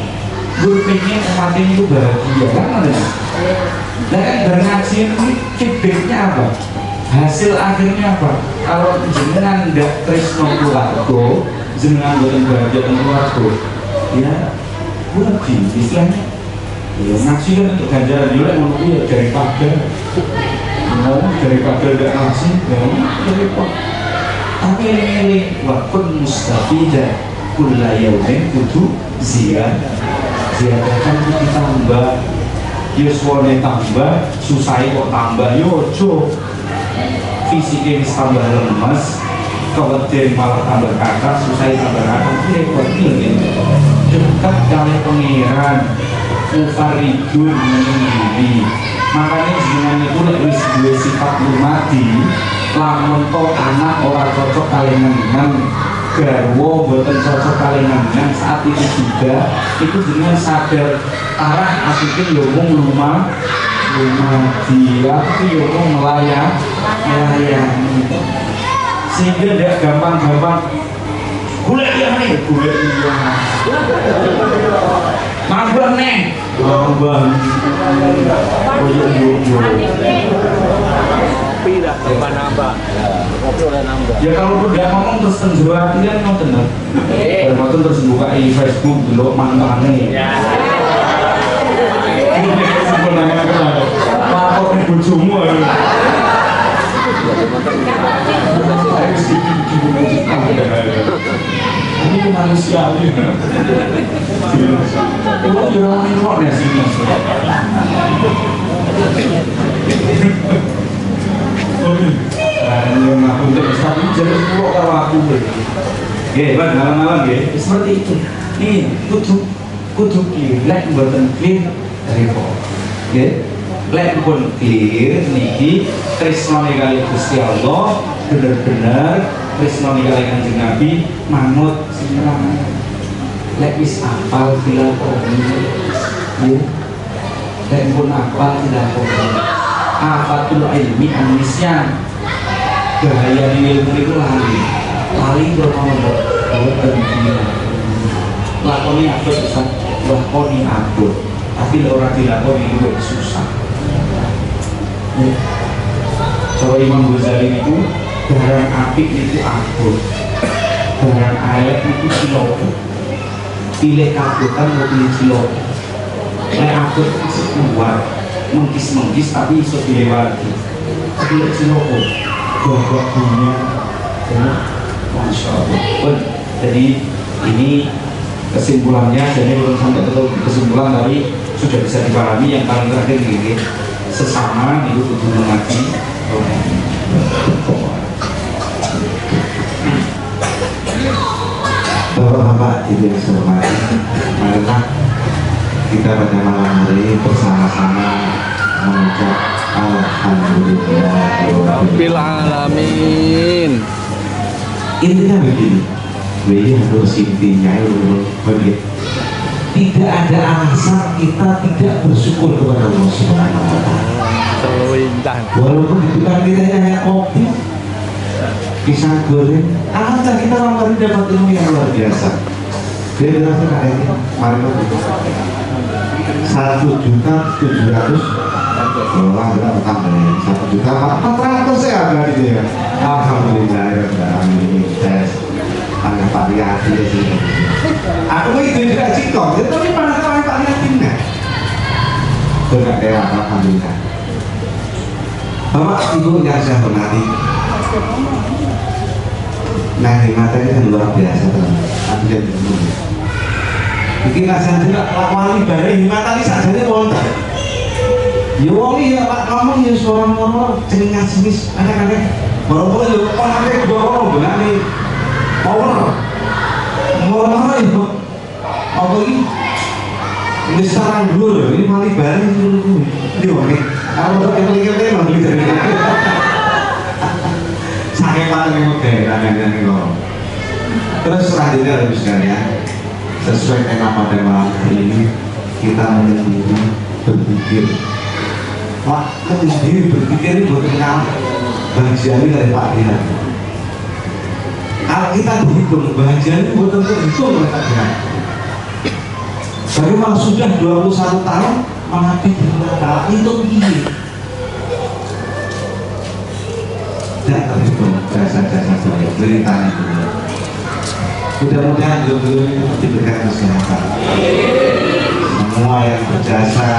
Gue pengen umat ini itu bahagia kan ngoten. Lah kan bar ngaji ini feedbacknya apa? Hasil akhirnya apa? Kalau jenengan ndak tresno keluarga, jenengan mboten bahagia teng keluarga, ya rugi istilahnya. Ya ngaji kan untuk ganjaran yo lek ngono kuwi ya daripada ngomong daripada ndak ngaji, ya repot. Tapi eling-eling wa kun mustafida kulla yaumin kudu ziyadah. Ziyadah kan kudu tambah. Yuswane tambah, susah kok tambah yo aja. Fisiknya wis tambah lemes, keweden malah tambah kathah, susah tambah kathah, repot iki. Dekat kali pangeran mufaridun menyendiri. Makanya jenengan itu nek wis duwe sifat lumadi, lamun to anak ora cocok kali ngeneng, garwa mboten cocok kali ngeneng saat itu juga, itu jenengan sadar arah asike yo mung lumadi, aku yo mung melayani. Sehingga ndak gampang-gampang golek liyane, golek liyane. Mambah neh, mambah. Koyo yo. Kopi lah, tambah nambah. Kopi oleh nambah. Ya kalau udah ngomong terus teng jero ati kan ngoten lho. Ngoten terus buka di Facebook delok mantane. Ya. Lapor ke bojomu ayo. Ini manusiawi. Itu orang kok nih sini. Oke. Nah, aku untuk Ustaz ini jadi 10 kalau aku. Nggih, Bang, malam-malam nggih. Seperti itu. Nih, kudu clear, lek mboten clear repot. Nggih. Lek pun clear niki tresnane kali Gusti Allah bener-bener tresnane kali Kanjeng Nabi manut sing nerang. Lek wis apal dilakoni. Nggih. Lek pun apal dilakoni. Afatul ilmi an-nisyan. Bahaya ilmu itu lali. Lali krono mboten lakoni abot Ustaz, lakoni abot. Tapi lek ora dilakoni luwih susah. Cara Imam Ghazali niku barang apik niku abot. Barang elek niku cilaka. Pilih kabotan atau pilih cilaka. Lek abot isih kuat, mengkis-mengkis tapi iso dilewati. Tapi lek cilaka gogok dunia. Masya Allah. Jadi ini kesimpulannya, jadi belum sampai ke kesimpulan tapi sudah bisa dipahami. Yang paling terakhir ini sesama itu kudu mengaji. Bapak-bapak, ibu yang saya hormati, marilah kita pada malam hari ini bersama-sama mengucap alhamdulillah rabbil alamin. Intinya begini, ini harus intinya begini. Tidak ada alasan kita tidak bersyukur kepada Allah Subhanahu wa Ta'ala. Walaupun di depan kita hanya kopi, pisang goreng, alhamdulillah kita malam hari dapat ilmu yang luar biasa. Dia berasa kayak ini, mari 1.700.000, wah berapa tambah ya? 1.400.000 ya berarti ya. Alhamdulillah ya, alhamdulillah. Tangga Pak Riyadi ya sih. Aku itu juga cikong, tapi mana tahu Pak Riyadi enggak? Enggak dewa, alhamdulillah. Bapak Ibu yang saya hormati, nah materi kan luar biasa teman. Aku jadi bingung. Iki rasane wali bare himatani sakjane wonten. Ya wong iya Pak ngomong ya suara ngono jeneng ngaji wis aneh-aneh. Baru yo aneh gua benane power. Ngono yo. Apa iki? Wis sarang dhuwur ini wali bare ngono kuwi. Yo oke. Aku kok eling-eling lho iki. Saking paling modern aneh-aneh kok. Terus selanjutnya lebih sekalian, sesuai tema pada malam hari ini, kita menyendiri berpikir Pak menyendiri berpikir ini buat kenal Bang Jali dari Pak Dian. Kalau kita dihitung, Bang Jali buat tentu hitung oleh Pak Dian. Bagaimana sudah 21 tahun mengabdi di neraka itu ini tidak terhitung jasa-jasa beliau, ceritanya beliau. Mudah-mudahan beliau ini diberikan kesehatan. Semua yang berjasa,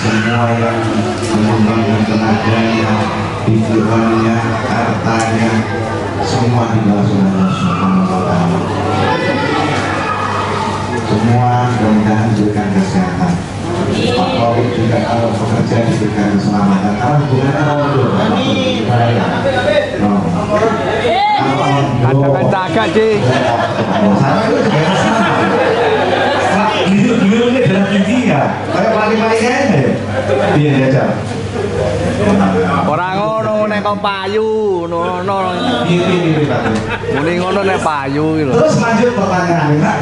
semua yang menyumbangkan tenaganya, pikirannya, hartanya, semua dibalas oleh Allah Subhanahu wa Ta'ala. Semua mudah-mudahan diberikan kesehatan. Pak Khalid juga kalau bekerja diberikan keselamatan. Karena hubungannya rondo. Ada sih. Sama itu juga sama. Beliau ini adalah tinggi ya. Kayak paling-palingnya ya. Iya aja. Ora ngono nek kok payu, ngono. Piye Pak. Muni ngono nek payu iki lho. Terus lanjut pertanyaan enak.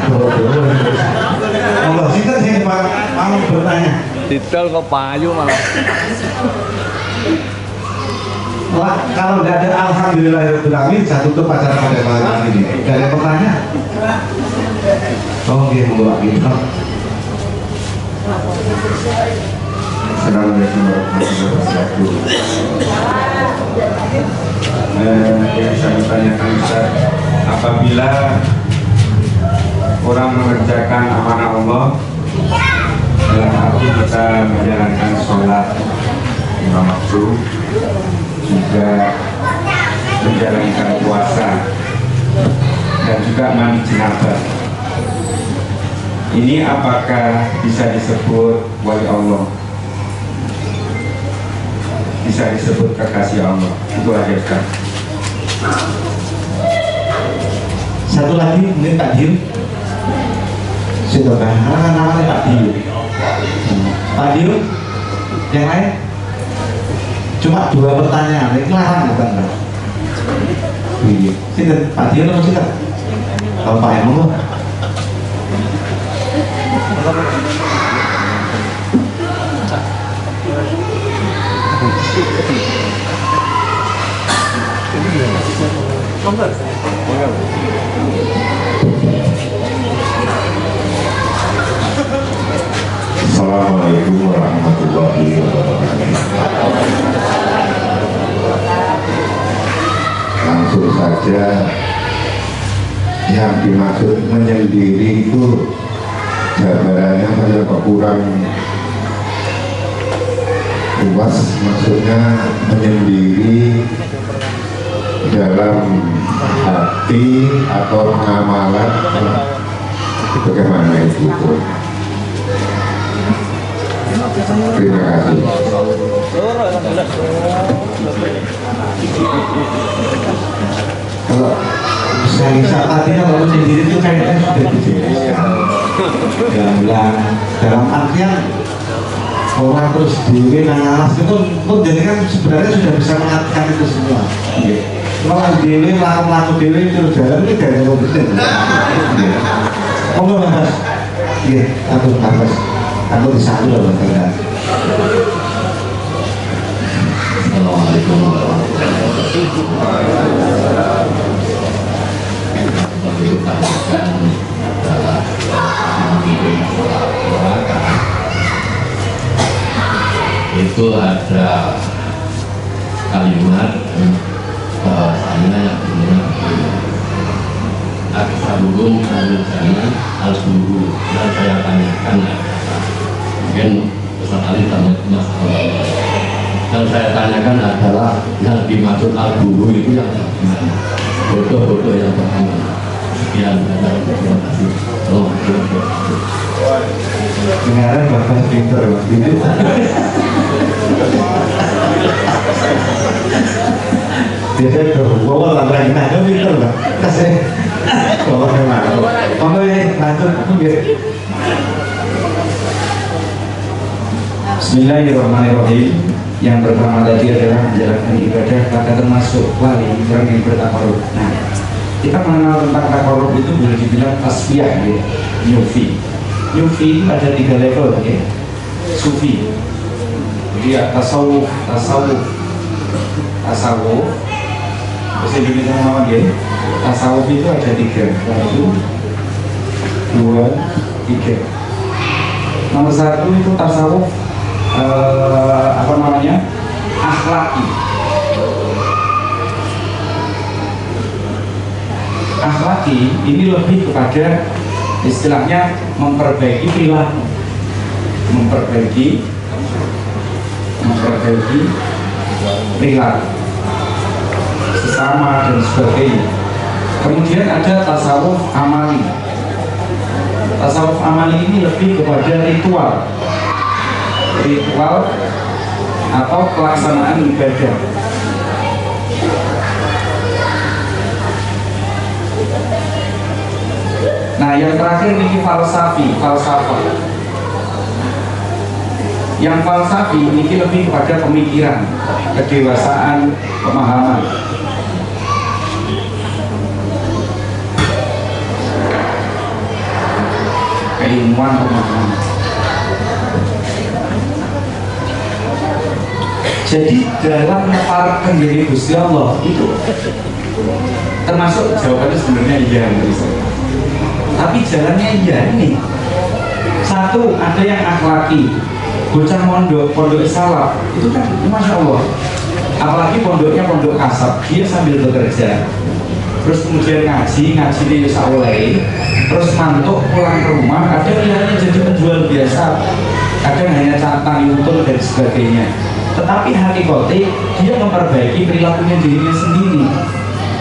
Monggo sinten sing mau bertanya? Didol kok payu malah. Wah, kalau tidak ada alhamdulillahirabbil alamin, saya tutup acara pada malam ini. Tidak ada pertanyaan? Oh, nggih, monggo Pak Gito. Assalamualaikum warahmatullahi wabarakatuh. Yang saya tanyakan Ustaz, apabila orang mengerjakan amanah Allah dalam arti kita menjalankan sholat lima waktu, juga menjalankan puasa dan juga mandi jenabah, ini apakah bisa disebut wali Allah? Bisa disebut kekasih Allah? Itu aja Ustaz. Satu lagi mungkin Pak Dio. Sudah kan? Karena namanya Pak Dio. Pak Dio, yang lain? Cuma dua pertanyaan, ini larang bukan Pak? Iya. Sinten Pak Dio atau sinten? Kalau Pak Emong tuh. Assalamualaikum warahmatullahi wabarakatuh. Langsung saja, yang dimaksud menyendiri itu jabarannya saya kok kurang luas. Maksudnya menyendiri dalam hati atau pengamalan, bagaimana itu? Terima kasih. Kalau saya bisa tadi kalau menyendiri itu kayaknya sudah dijelaskan dalam artian orang terus dewe nang alas itu pun jadi kan sebenarnya sudah bisa mengartikan itu semua. Kalau dewe mlaku-mlaku dewe terus jalan itu gak ada kompeten. Monggo Mas. Nggih, aku Mas. Aku disatu lho Mas. Assalamualaikum warahmatullahi wabarakatuh. Yang diutamakan adalah neraka. Itu ada kalimat bahwasanya yang bunyinya begini: aksaruhum al-jannah al-buhu. Dan saya tanyakan adalah, mungkin Ustaz Ali sama Mas Allah, yang saya tanyakan adalah yang dimaksud al-buhu itu yang bagaimana? Bodoh-bodoh yang bagaimana? Sekian, terima kasih. Dengaran bapak pinter ini. Biasanya berbawa lagi nah, pinter lah. Kasih. Bawa kemana? Monggo ya, lanjut. Bismillahirrahmanirrahim. Yang pertama tadi adalah menjalankan ibadah, maka termasuk wali orang yang bertakarub. Nah, kita mengenal tentang takarub itu boleh dibilang tasfiyah ya, nyufi. Nyufi itu ada 3 level ya. Sufi. Jadi ya tasawuf, tasawuf, tasawuf. Bahasa Indonesia nama dia. Tasawuf itu ada 3. 1, 2, 3. Nomor 1 itu tasawuf apa namanya? Akhlaki. Akhlaki ini lebih kepada istilahnya memperbaiki perilaku, memperbaiki perilaku sesama dan sebagainya. Kemudian ada tasawuf amali. Tasawuf amali ini lebih kepada ritual, ritual atau pelaksanaan ibadah. Nah, yang terakhir ini falsafi, falsafah. Yang falsafi ini lebih kepada pemikiran, kedewasaan, pemahaman. Keilmuan, pemahaman. Jadi dalam meneparkan diri Gusti Allah itu termasuk jawabannya sebenarnya iya bisa. Tapi jalannya iya ini. Satu, ada yang akhlaki. Bocah mondok, pondok salaf itu kan masya Allah. Apalagi pondoknya pondok kasab, dia sambil bekerja. Terus kemudian ngaji, ngaji di saulei, terus mantuk pulang ke rumah, kadang dia hanya jadi penjual biasa, kadang hanya cantang yutul dan sebagainya. Tetapi hakikatnya dia memperbaiki perilakunya dirinya sendiri.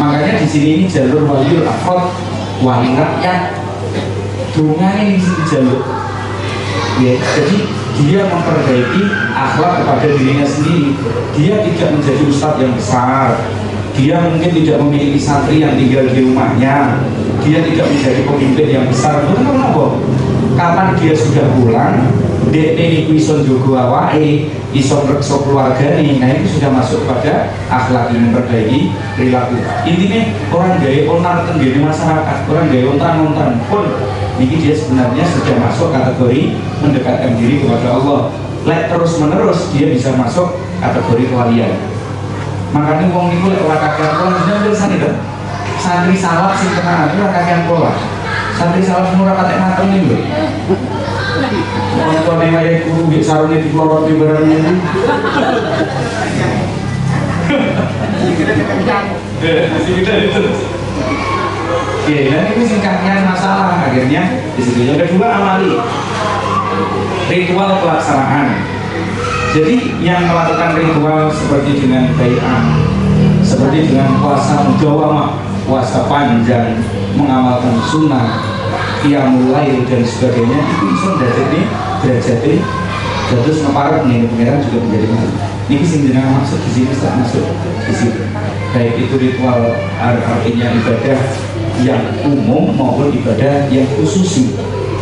Makanya di sini ini jalur waliul afrod, wali rakyat. Dungane ini jalur. Ya, jadi dia memperbaiki akhlak kepada dirinya sendiri. Dia tidak menjadi ustadz yang besar. Dia mungkin tidak memiliki santri yang tinggal di rumahnya. Dia tidak menjadi pemimpin yang besar. Betul apa? Kapan dia sudah pulang, dekne niku iso njogo awake, iso ngrekso keluargane. Nah, itu sudah masuk pada akhlak yang memperbaiki perilaku. Intinya orang gawe onar tenggene masyarakat, orang gawe ontran-ontran pun niki dia sebenarnya sudah masuk kategori mendekatkan diri kepada Allah. Lek terus menerus dia bisa masuk kategori kewalian. Makanya wong niku lek ora kakean pola, jenengan santri to. Santri salaf sing tenanan ora kakean pola. Santri salaf sing ora patek mateng niku lho. Wong tuane wayahe guru nggih sarunge diploroti barang niku. Oke, dan ini singkatnya masalah akhirnya di situ. Yang kedua amali, ritual pelaksanaan. Jadi yang melakukan ritual seperti dengan bai'ah, seperti dengan puasa mudawamah, puasa panjang, mengamalkan sunnah, qiyamul lail dan sebagainya, itu iso ndadekne derajate dados ngeparek nih pangeran juga menjadi wali. Niki sing jenengan maksud di sini tak masuk di situ. Baik itu ritual artinya ibadah yang umum maupun ibadah yang khusus.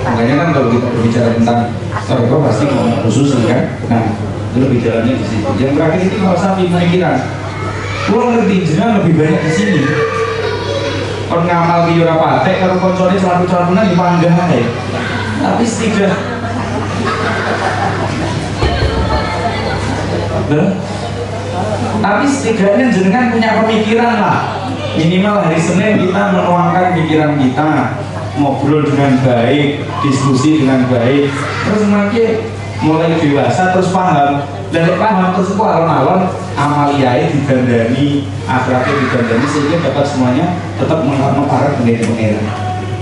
Makanya kan kalau kita berbicara tentang thariqah pasti ngomong khusus kan. Nah, itu lebih dalamnya di situ. Yang terakhir itu falsafi pemikiran. Kulo ngerti jenengan lebih banyak di sini. Kon ngamal ki ora patek karo koncone selalu-selalunan dipanggah ae. Tapi setidak tapi setidaknya jenengan punya pemikiran lah. Minimal hari Senin kita menuangkan pikiran kita, ngobrol dengan baik, diskusi dengan baik, terus makin mulai dewasa terus paham. Dan paham terus itu alon-alon amaliyahnya didandani, akhlaknya didandani sehingga dapat semuanya tetap mengarah menjadi pangeran.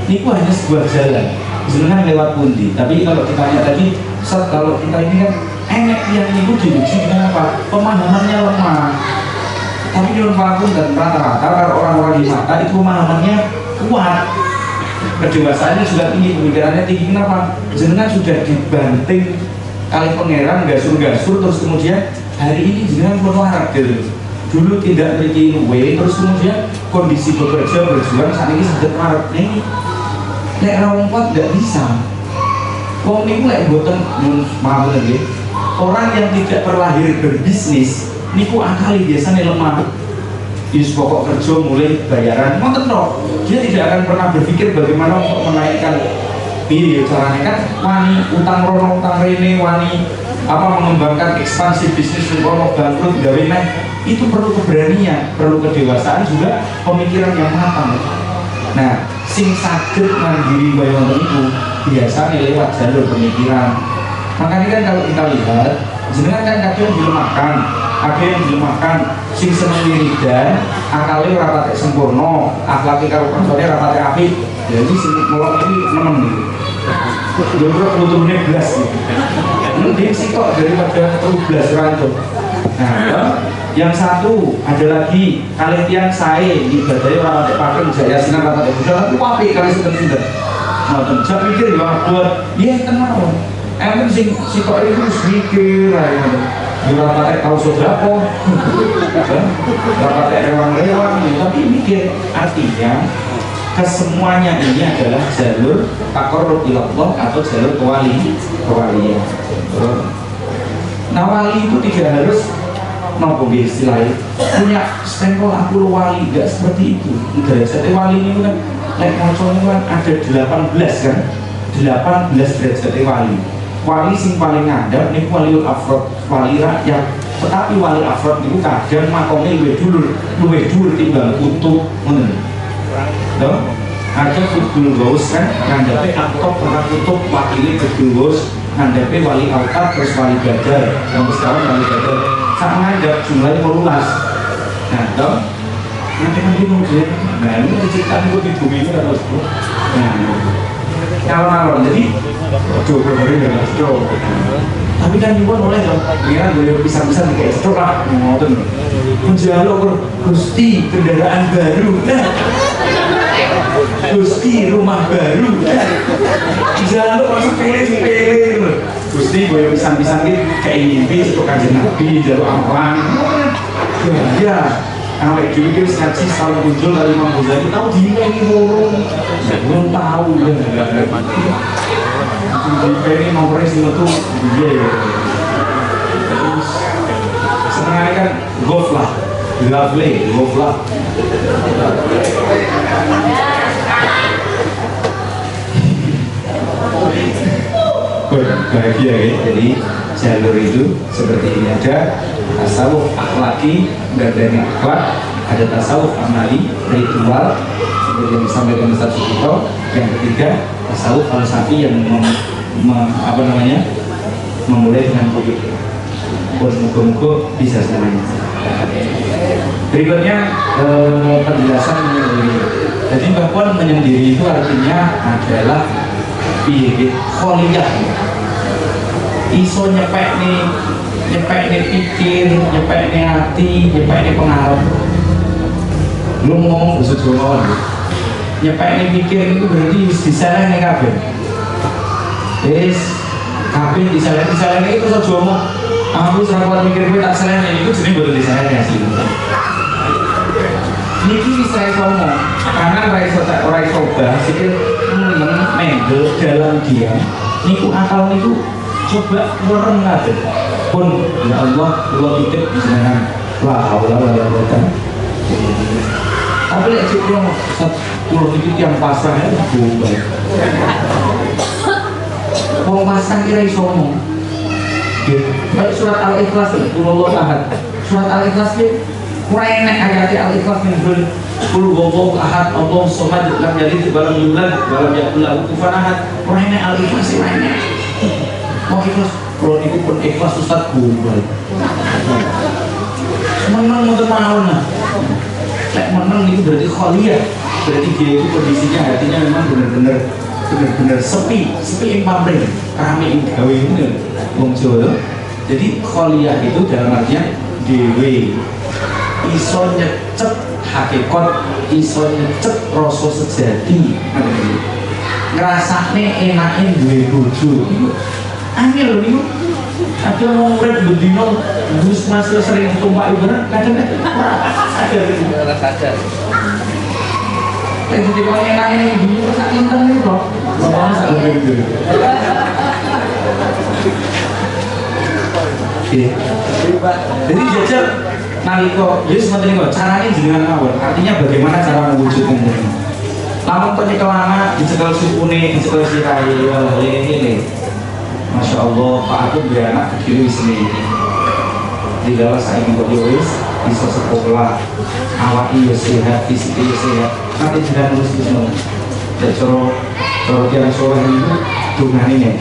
Ini hanya sebuah jalan, jenengan lewat pundi. Tapi kalau ditanya tadi, Ustaz, kalau kita ini kan enek yang itu diuji dengan apa? Pemahamannya lemah. Tapi nyuwun pangapunten dan rata-rata kalau orang-orang di mata itu pemahamannya kuat, kedewasaannya sudah tinggi, pemikirannya tinggi. Kenapa? Jenengan sudah dibanting kali pangeran gasur-gasur, terus kemudian hari ini jenengan pun warak gitu. Dulu tidak memiliki luwe, terus kemudian kondisi bekerja berjuang saat ini sedang warak. Nah ini nek ra wong kuat nggak bisa. Wong niku lek mboten maaf nggih. Orang yang tidak terlahir berbisnis niku akali biasanya lemah. Yus pokok kerja mulai bayaran ngoten tok. Dia tidak akan pernah berpikir bagaimana untuk menaikkan Piye carane kan wani utang rono utang rene, wani apa mengembangkan ekspansi bisnis rono bangkrut gawe neh. Itu perlu keberanian, perlu kedewasaan juga, pemikiran yang matang. Nah, sing saged mandiri kaya ngoten niku biasanya lewat jalur pemikiran. Makanya kan kalau kita lihat, jenengan kan kadang dilemahkan, ada yang dilemahkan, sing seneng wiridan, akale ora patek sempurna, akhlake karo kancane ora patek apik. Jadi sing melok iki nemen iki. Yo ora lutune blas iki. Mending sitok daripada 13 ora itu. Nah, yang satu ada lagi kalih tiyang sae ibadahe ora patek pakem jaya sinan ora patek budal tapi apik kalih sinten-sinten. Ngoten, jak mikir ya abot. Iya enten mawon. Enten sing sitoke iku wis mikir ae ngoten. Ya ora patek tau sedekah. Ora patek rewang-rewang, tapi mikir. Artinya kesemuanya ini adalah jalur taqarrub ilallah atau jalur kewalian. Nah, wali itu tidak harus nopo istilahnya punya stempel aku wali, enggak seperti itu. Derajat wali ini kan lek maca niku kan ada 18 kan, 18 derajat wali. Wali sing paling ngandhap niku waliul afrod, wali rakyat. Tetapi wali afrod niku kadang makome luwih dhuwur timbang kutub ngoten. Lho, ada Qutbul Ghaus kan ngandhape aktob ora kutub, wakile Qutbul Ghaus ngandhape wali autat terus wali badal. Sampai sekarang wali badal sak ngandhap jumlahnya 18. Nah, toh nanti mau dia. Nah, ini diciptakan gue di bumi ini kan terus. Nah, calon-calon jadi aduh, bener ya, aduh. Tapi kan nyuwun oleh lho, pengiran boleh pisang-pisang kayak stroke lah, ngoten. Njaluk Gusti kendaraan baru. Nah, Gusti rumah baru. Nah, njaluk langsung pilih-pilih lho. Gusti boleh pisang-pisang iki kayak mimpi saka Kanjeng Nabi njaluk amalan. Ya, awake dhewe iki wis ngaji setahun kunjul kali Imam Ghazali tau diimeni wurung. Belum tahu ya. Diimeni nomornya sing metu piye ya. Terus senengane kan golf lah. Lovely, golf lah. Bahagia ya. Jadi jalur itu seperti ini, ada tasawuf akhlaki, gandani akhlak, ada tasawuf amali, ritual seperti yang disampaikan Ustaz Sukito. Yang ketiga tasawuf falsafi yang memulai dengan pemikiran. Muga-muga bisa semuanya. Berikutnya penjelasan menyendiri. Jadi Mbah Pon menyendiri itu artinya adalah piye kholiyah. Iso nyepekne pikir, nyepekne hati, nyepekne pengaruh. Lu ngomong basa Jawa mawon. Nyepekne pikir itu berarti wis diselehne kabeh. Wis kabeh diselehne itu terus aja ngomong aku wis ora kuat mikir kowe tak selehne, iku jenenge mboten diselehne asli. Niki wis ra iso ngomong, kanan ra iso ora iso obah, sikil meneng mendel dalam diam. Niku akal niku coba wereng kabeh. Pun ya Allah, kula titip jenengan. La haula wala quwata. Tapi lek cek kula Ustaz, kula niki tiyang pasrah ya gombal. Wong pasrah ki ra iso ngomong. Nggih, kayak surat Al-Ikhlas lho, Qul ahad. Surat Al-Ikhlas ki ora enek ayate Al-Ikhlas ning nggon Qul huwallahu ahad, Allahu samad, lam yalid walam yulad, walam yakul lahu kufuwan ahad. Ora enek Al-Ikhlas ora enek. Mau ikhlas, kalau niku pun ikhlas Ustaz gombal. Meneng mboten mawon nah. Lek meneng niku berarti kholiyah. Berarti dia itu kondisinya hatinya memang bener-bener sepi, sepi ing pamrih, rame ing gawe ngene wong Jawa. Jadi kholiyah itu dalam artian dhewe iso nyecep hakikat, iso nyecep rasa sejati. Ngrasakne enake duwe bojo. Angel lho niku. Ada wong urip bendina wis masih sering tumpak ibarat kadang ora sadar. Lek dikon enake ning dunya sak lenten niku kok. Ngomong sak lenten. Jadi jajal nalika ya seperti niku carane jenengan mawon. Artinya bagaimana cara mewujudkan ini. Lamun to nyekel anak dicekel sukune, dicekel sirahe, walah ngene. Masya Allah, Pak aku duwe anak gedhe wis ngene. Digawa saiki kok yo wis iso sekolah, awake yo sehat, fisike yo sehat. Nanti jenengan nulis ngono. Nek cara tiyang saleh niku dongane nek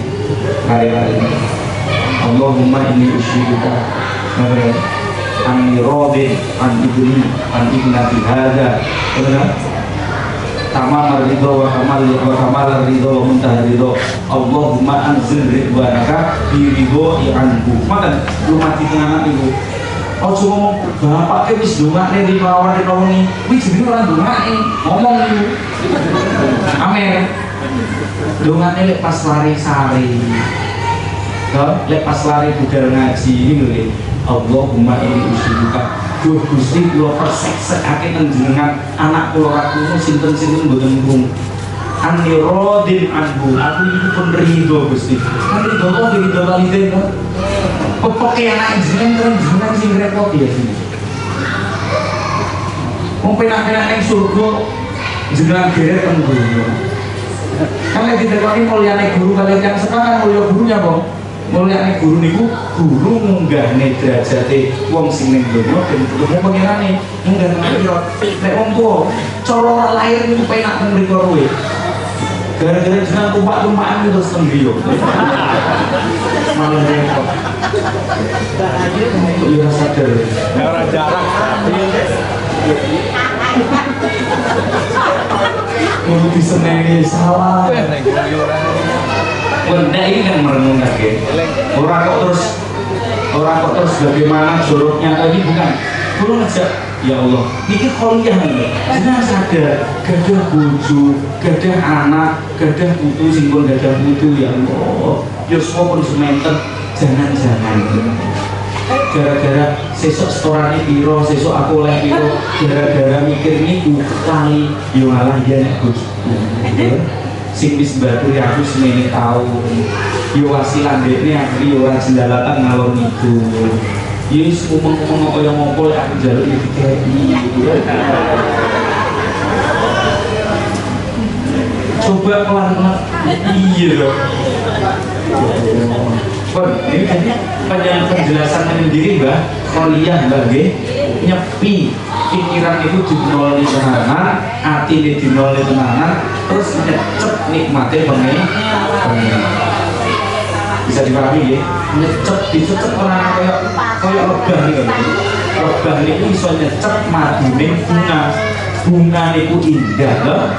kare-kare ini. Allahumma inni usyiduka anni radin an ibni an ibnati hadza. Benar? Tamam ridho wa kamal wa kamal ridho wa muntaha ridho. Allahumma anzil ridwanaka bi ridho anhu. Makan lumati tenanan iku. Ojo ngomong bapake wis ndongakne rino awan rino wengi. Kuwi jenenge ora ndongakne, ngomong iku. Amin. Ndongakne lek pas lari sare. To, lek pas lari budal ngaji iki lho nggih. Allahumma inni usyiduka. Duh Gusti kula perseksekake teng jenengan anak kula ra krungu sinten-sinten mboten krungu. Anni radin anhu, aku iki pun ridho Gusti. Kan ridho kok ridho waliden to. Pepoke anak jenengan terus jenengan sing repot ya sini. Wong penak-penak ning surga jenengan geret teng donya. Kan lek ditekoni mulyane guru kaliyan tiyang sepah kan mulya gurunya, Bang. Mulyane guru niku guru munggahne derajate wong sing ning donya ben ketemu pangerane, munggah nang akhirat. Nek wong tuwa cara ora lahir niku penak teng mriku kowe. Gara-gara jenengan tumpak-tumpakan terus teng griya. Malah repot. Iya sadar. Ora jarang. Ngono disenengi salah. Benda ini kan merenung lagi. Orang kok terus bagaimana joroknya tadi bukan. Kulo ngejak, ya Allah, niki kholiyah nih. Jenengan sadar, gadah bojo, gadah anak, gadah putu sing pun gadah putu ya Allah. Yuswa pun sementen, jangan-jangan. Gara-gara sesuk setorane piro, sesuk aku oleh piro, gara-gara mikir niku lali yo ngalah ya nek bojoku. Sing wis mbaturi aku semene taun. Yo wasilah ndekne aku yo ora jendalatan ngalor ngidul. Ya wis ngomong-ngomong kaya ngopo lek aku njaluk ya dikeki. Coba pelan-pelan. Iya lho. Bon, ini kayaknya penjelasan menyendiri Mbah, kholiyah Mbah nggih. Nyepi pikiran itu dinolne tenanan, atine dinolne tenanan, terus nyecep nikmate pengen. Bisa dipahami nggih? Nyecep dicecep tenanan kaya lebah niku. Lebah niku iso nyecep madune bunga. Bunga niku indah lho.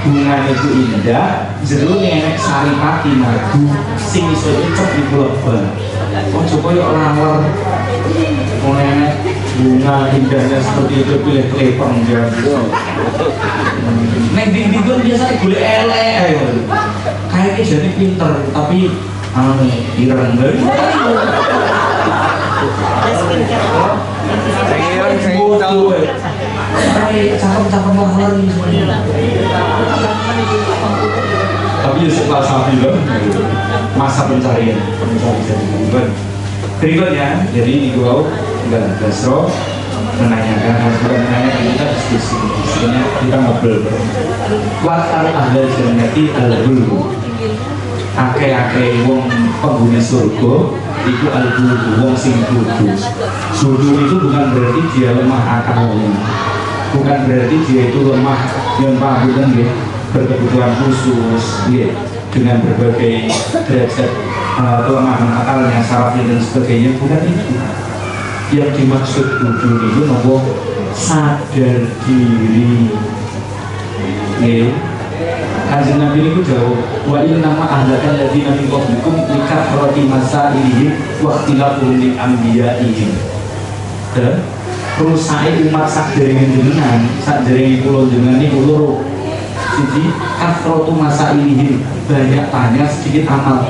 Bunga niku indah, jerone enek saripati madu sing iso nyecep niku lebah. Ojo koyo laler. Wong enek bunga indahnya seperti itu pilih klepang ya. Nek ndi-ndi biasane golek elek ayo. Kayaknya jane pinter tapi anu ireng bae. Bodoh. Kayak cakep-cakep laler ini semuanya. Tapi ya setelah sapi loh, masa pencarian, pencarian. Berikutnya, jadi di gua Mbak Basro menanyakan, bukan menanyakan, kita diskusi, diskusinya kita ngobrol. Waktar ahlal jannati al-ghulm. Akeh-akeh wong penghuni surga itu al-ghulm, wong sing bodoh. Bodoh itu bukan berarti dia lemah akalnya, bukan berarti dia itu lemah yang paham ya, berkebutuhan khusus ya, dengan berbagai derajat kelemahan akalnya, sarafnya dan sebagainya, bukan itu. Yang dimaksud bodoh itu nopo sadar diri. Nggih. Kanjeng Nabi niku dawuh, wa inna ma ahlakan ladzina min qablikum likathrati masailihim wa ikhtilafihim li anbiya'ihim. Dan rusake umat sakderenge jenengan, sakderenge kula jenengan niku loro. Siji, kathratu masailihim, banyak tanya sedikit amal.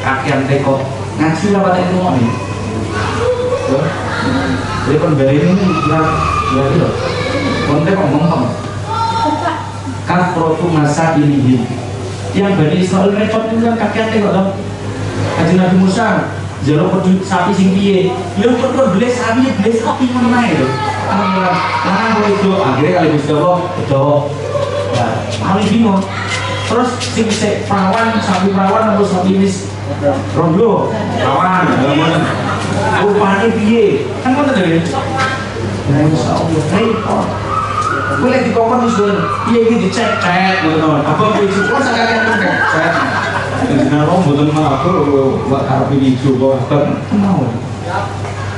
Kakean tekok ngaji ora patek ngrungokne. Jadi pemberi ini kurang lho. Kon tekok ngomong. Kathratu masailihim. Yang Bani Israil repot itu kan kakean tekok to. Kanjeng Nabi Musa njaluk pedhut sapi sing piye? Lha kok beli sapi ngono ae lho. Lanang lanang itu akhirnya kali Gusti Allah itu. Nah, paling bingung. Terus sing sik perawan, sapi perawan atau sapi wis rondo, perawan, rupane piye? Kan ngoten lho. Masyaallah, repot. Kowe lek dikongkon wis ngono, piye iki dicek-cek ngono. Apa kowe iki kok sakake cek. Jenengan wong mboten mlaku kok karepe ijo kok mau.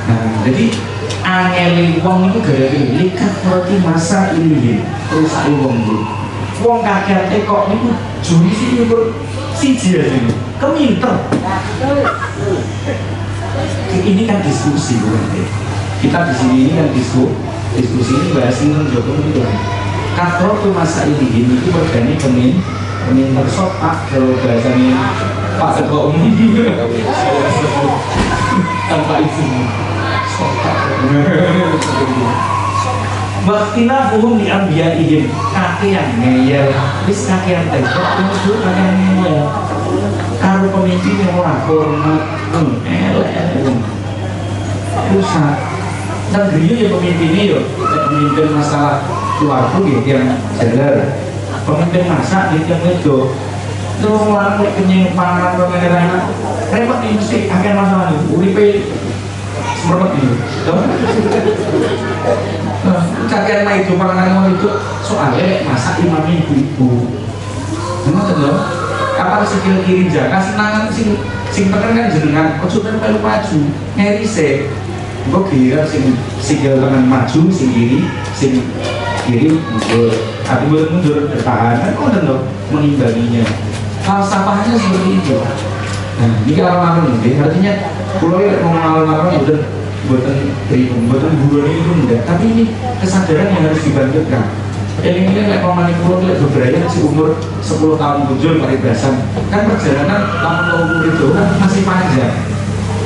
Nah, jadi angele wong iku gara-gara likat roti masa ini rusake wong iku. Wong kakean tekok niku juri sih ukur siji aja niku. Keminter. Ini kan diskusi bukan deh. Kita di sini ini kan diskusi ini bahas tentang Joko itu. Katrotu masa ini itu bergani keminter sok Pak kalau bahasanya Pak Ketua Umum tanpa izin sok Pak. Waktilafuhum li anbiya'ihim kakean ngeyel wis kakean tekok terus kakean ngeyel karo pemimpin yang ora hormat elek rusak nang griya ya pemimpinnya ya pemimpin masalah keluarga nggih tiyang jaler pemimpin masak nggih tiyang wedok terus wong lanang lek kenyang panganan kok ngene enak repot iki mesti akeh masalah niku uripe semrepet iki to. Kakean maido panganan wong itu soalnya masak imame ibu-ibu. Ngoten lho. Kapan sikil kiri jaka senangan sing sing tekan kan jenengan ojo melu maju, ngeri sik. Engko giliran sing sikil tangan maju, sing kiri mundur. Tapi mboten mundur bertahan kan ngoten lho mengimbanginya. Falsafahnya seperti itu. Nah, ini alon-alon nggih, artinya kula lek ngomong alon-alon mboten mboten bingung, mboten buron itu enggak, tapi ini kesadaran yang harus dibangkitkan. Eling-eling lek pamane kula lek bebrayan si umur 10 tahun muncul paribasan. Kan perjalanan lamun umur itu kan masih panjang.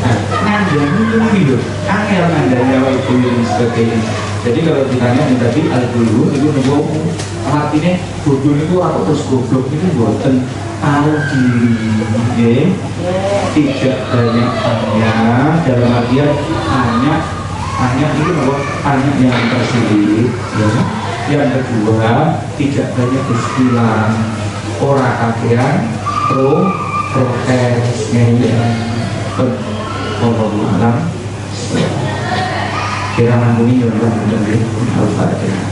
Nah, ngandani kuwi lho, angel ngandani awake dhewe dan sebagainya. Jadi kalau ditanya yang tadi al-gulu itu nopo artinya bodoh itu aku terus goblok itu mboten tahu diri, nggih. Tidak banyak tanya dalam artian tanya itu nopo tanya yang tersulit, ya. Yang kedua tidak banyak istilah ora kakean protes ngeyel. Wallahu a'lam. Kira mangkuni nyuwun panjenengan Al-Fatihah.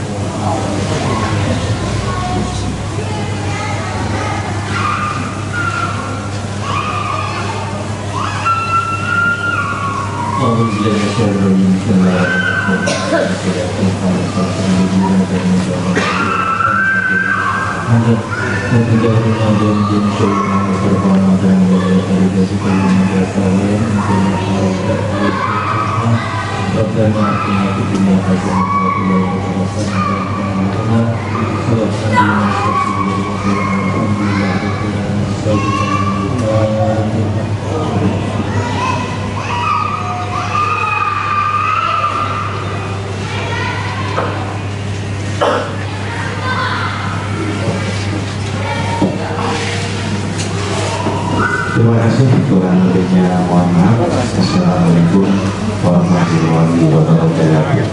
Terima kasih, kurang lebihnya mohon maaf. Assalamualaikum warahmatullahi wabarakatuh. Terima kasih.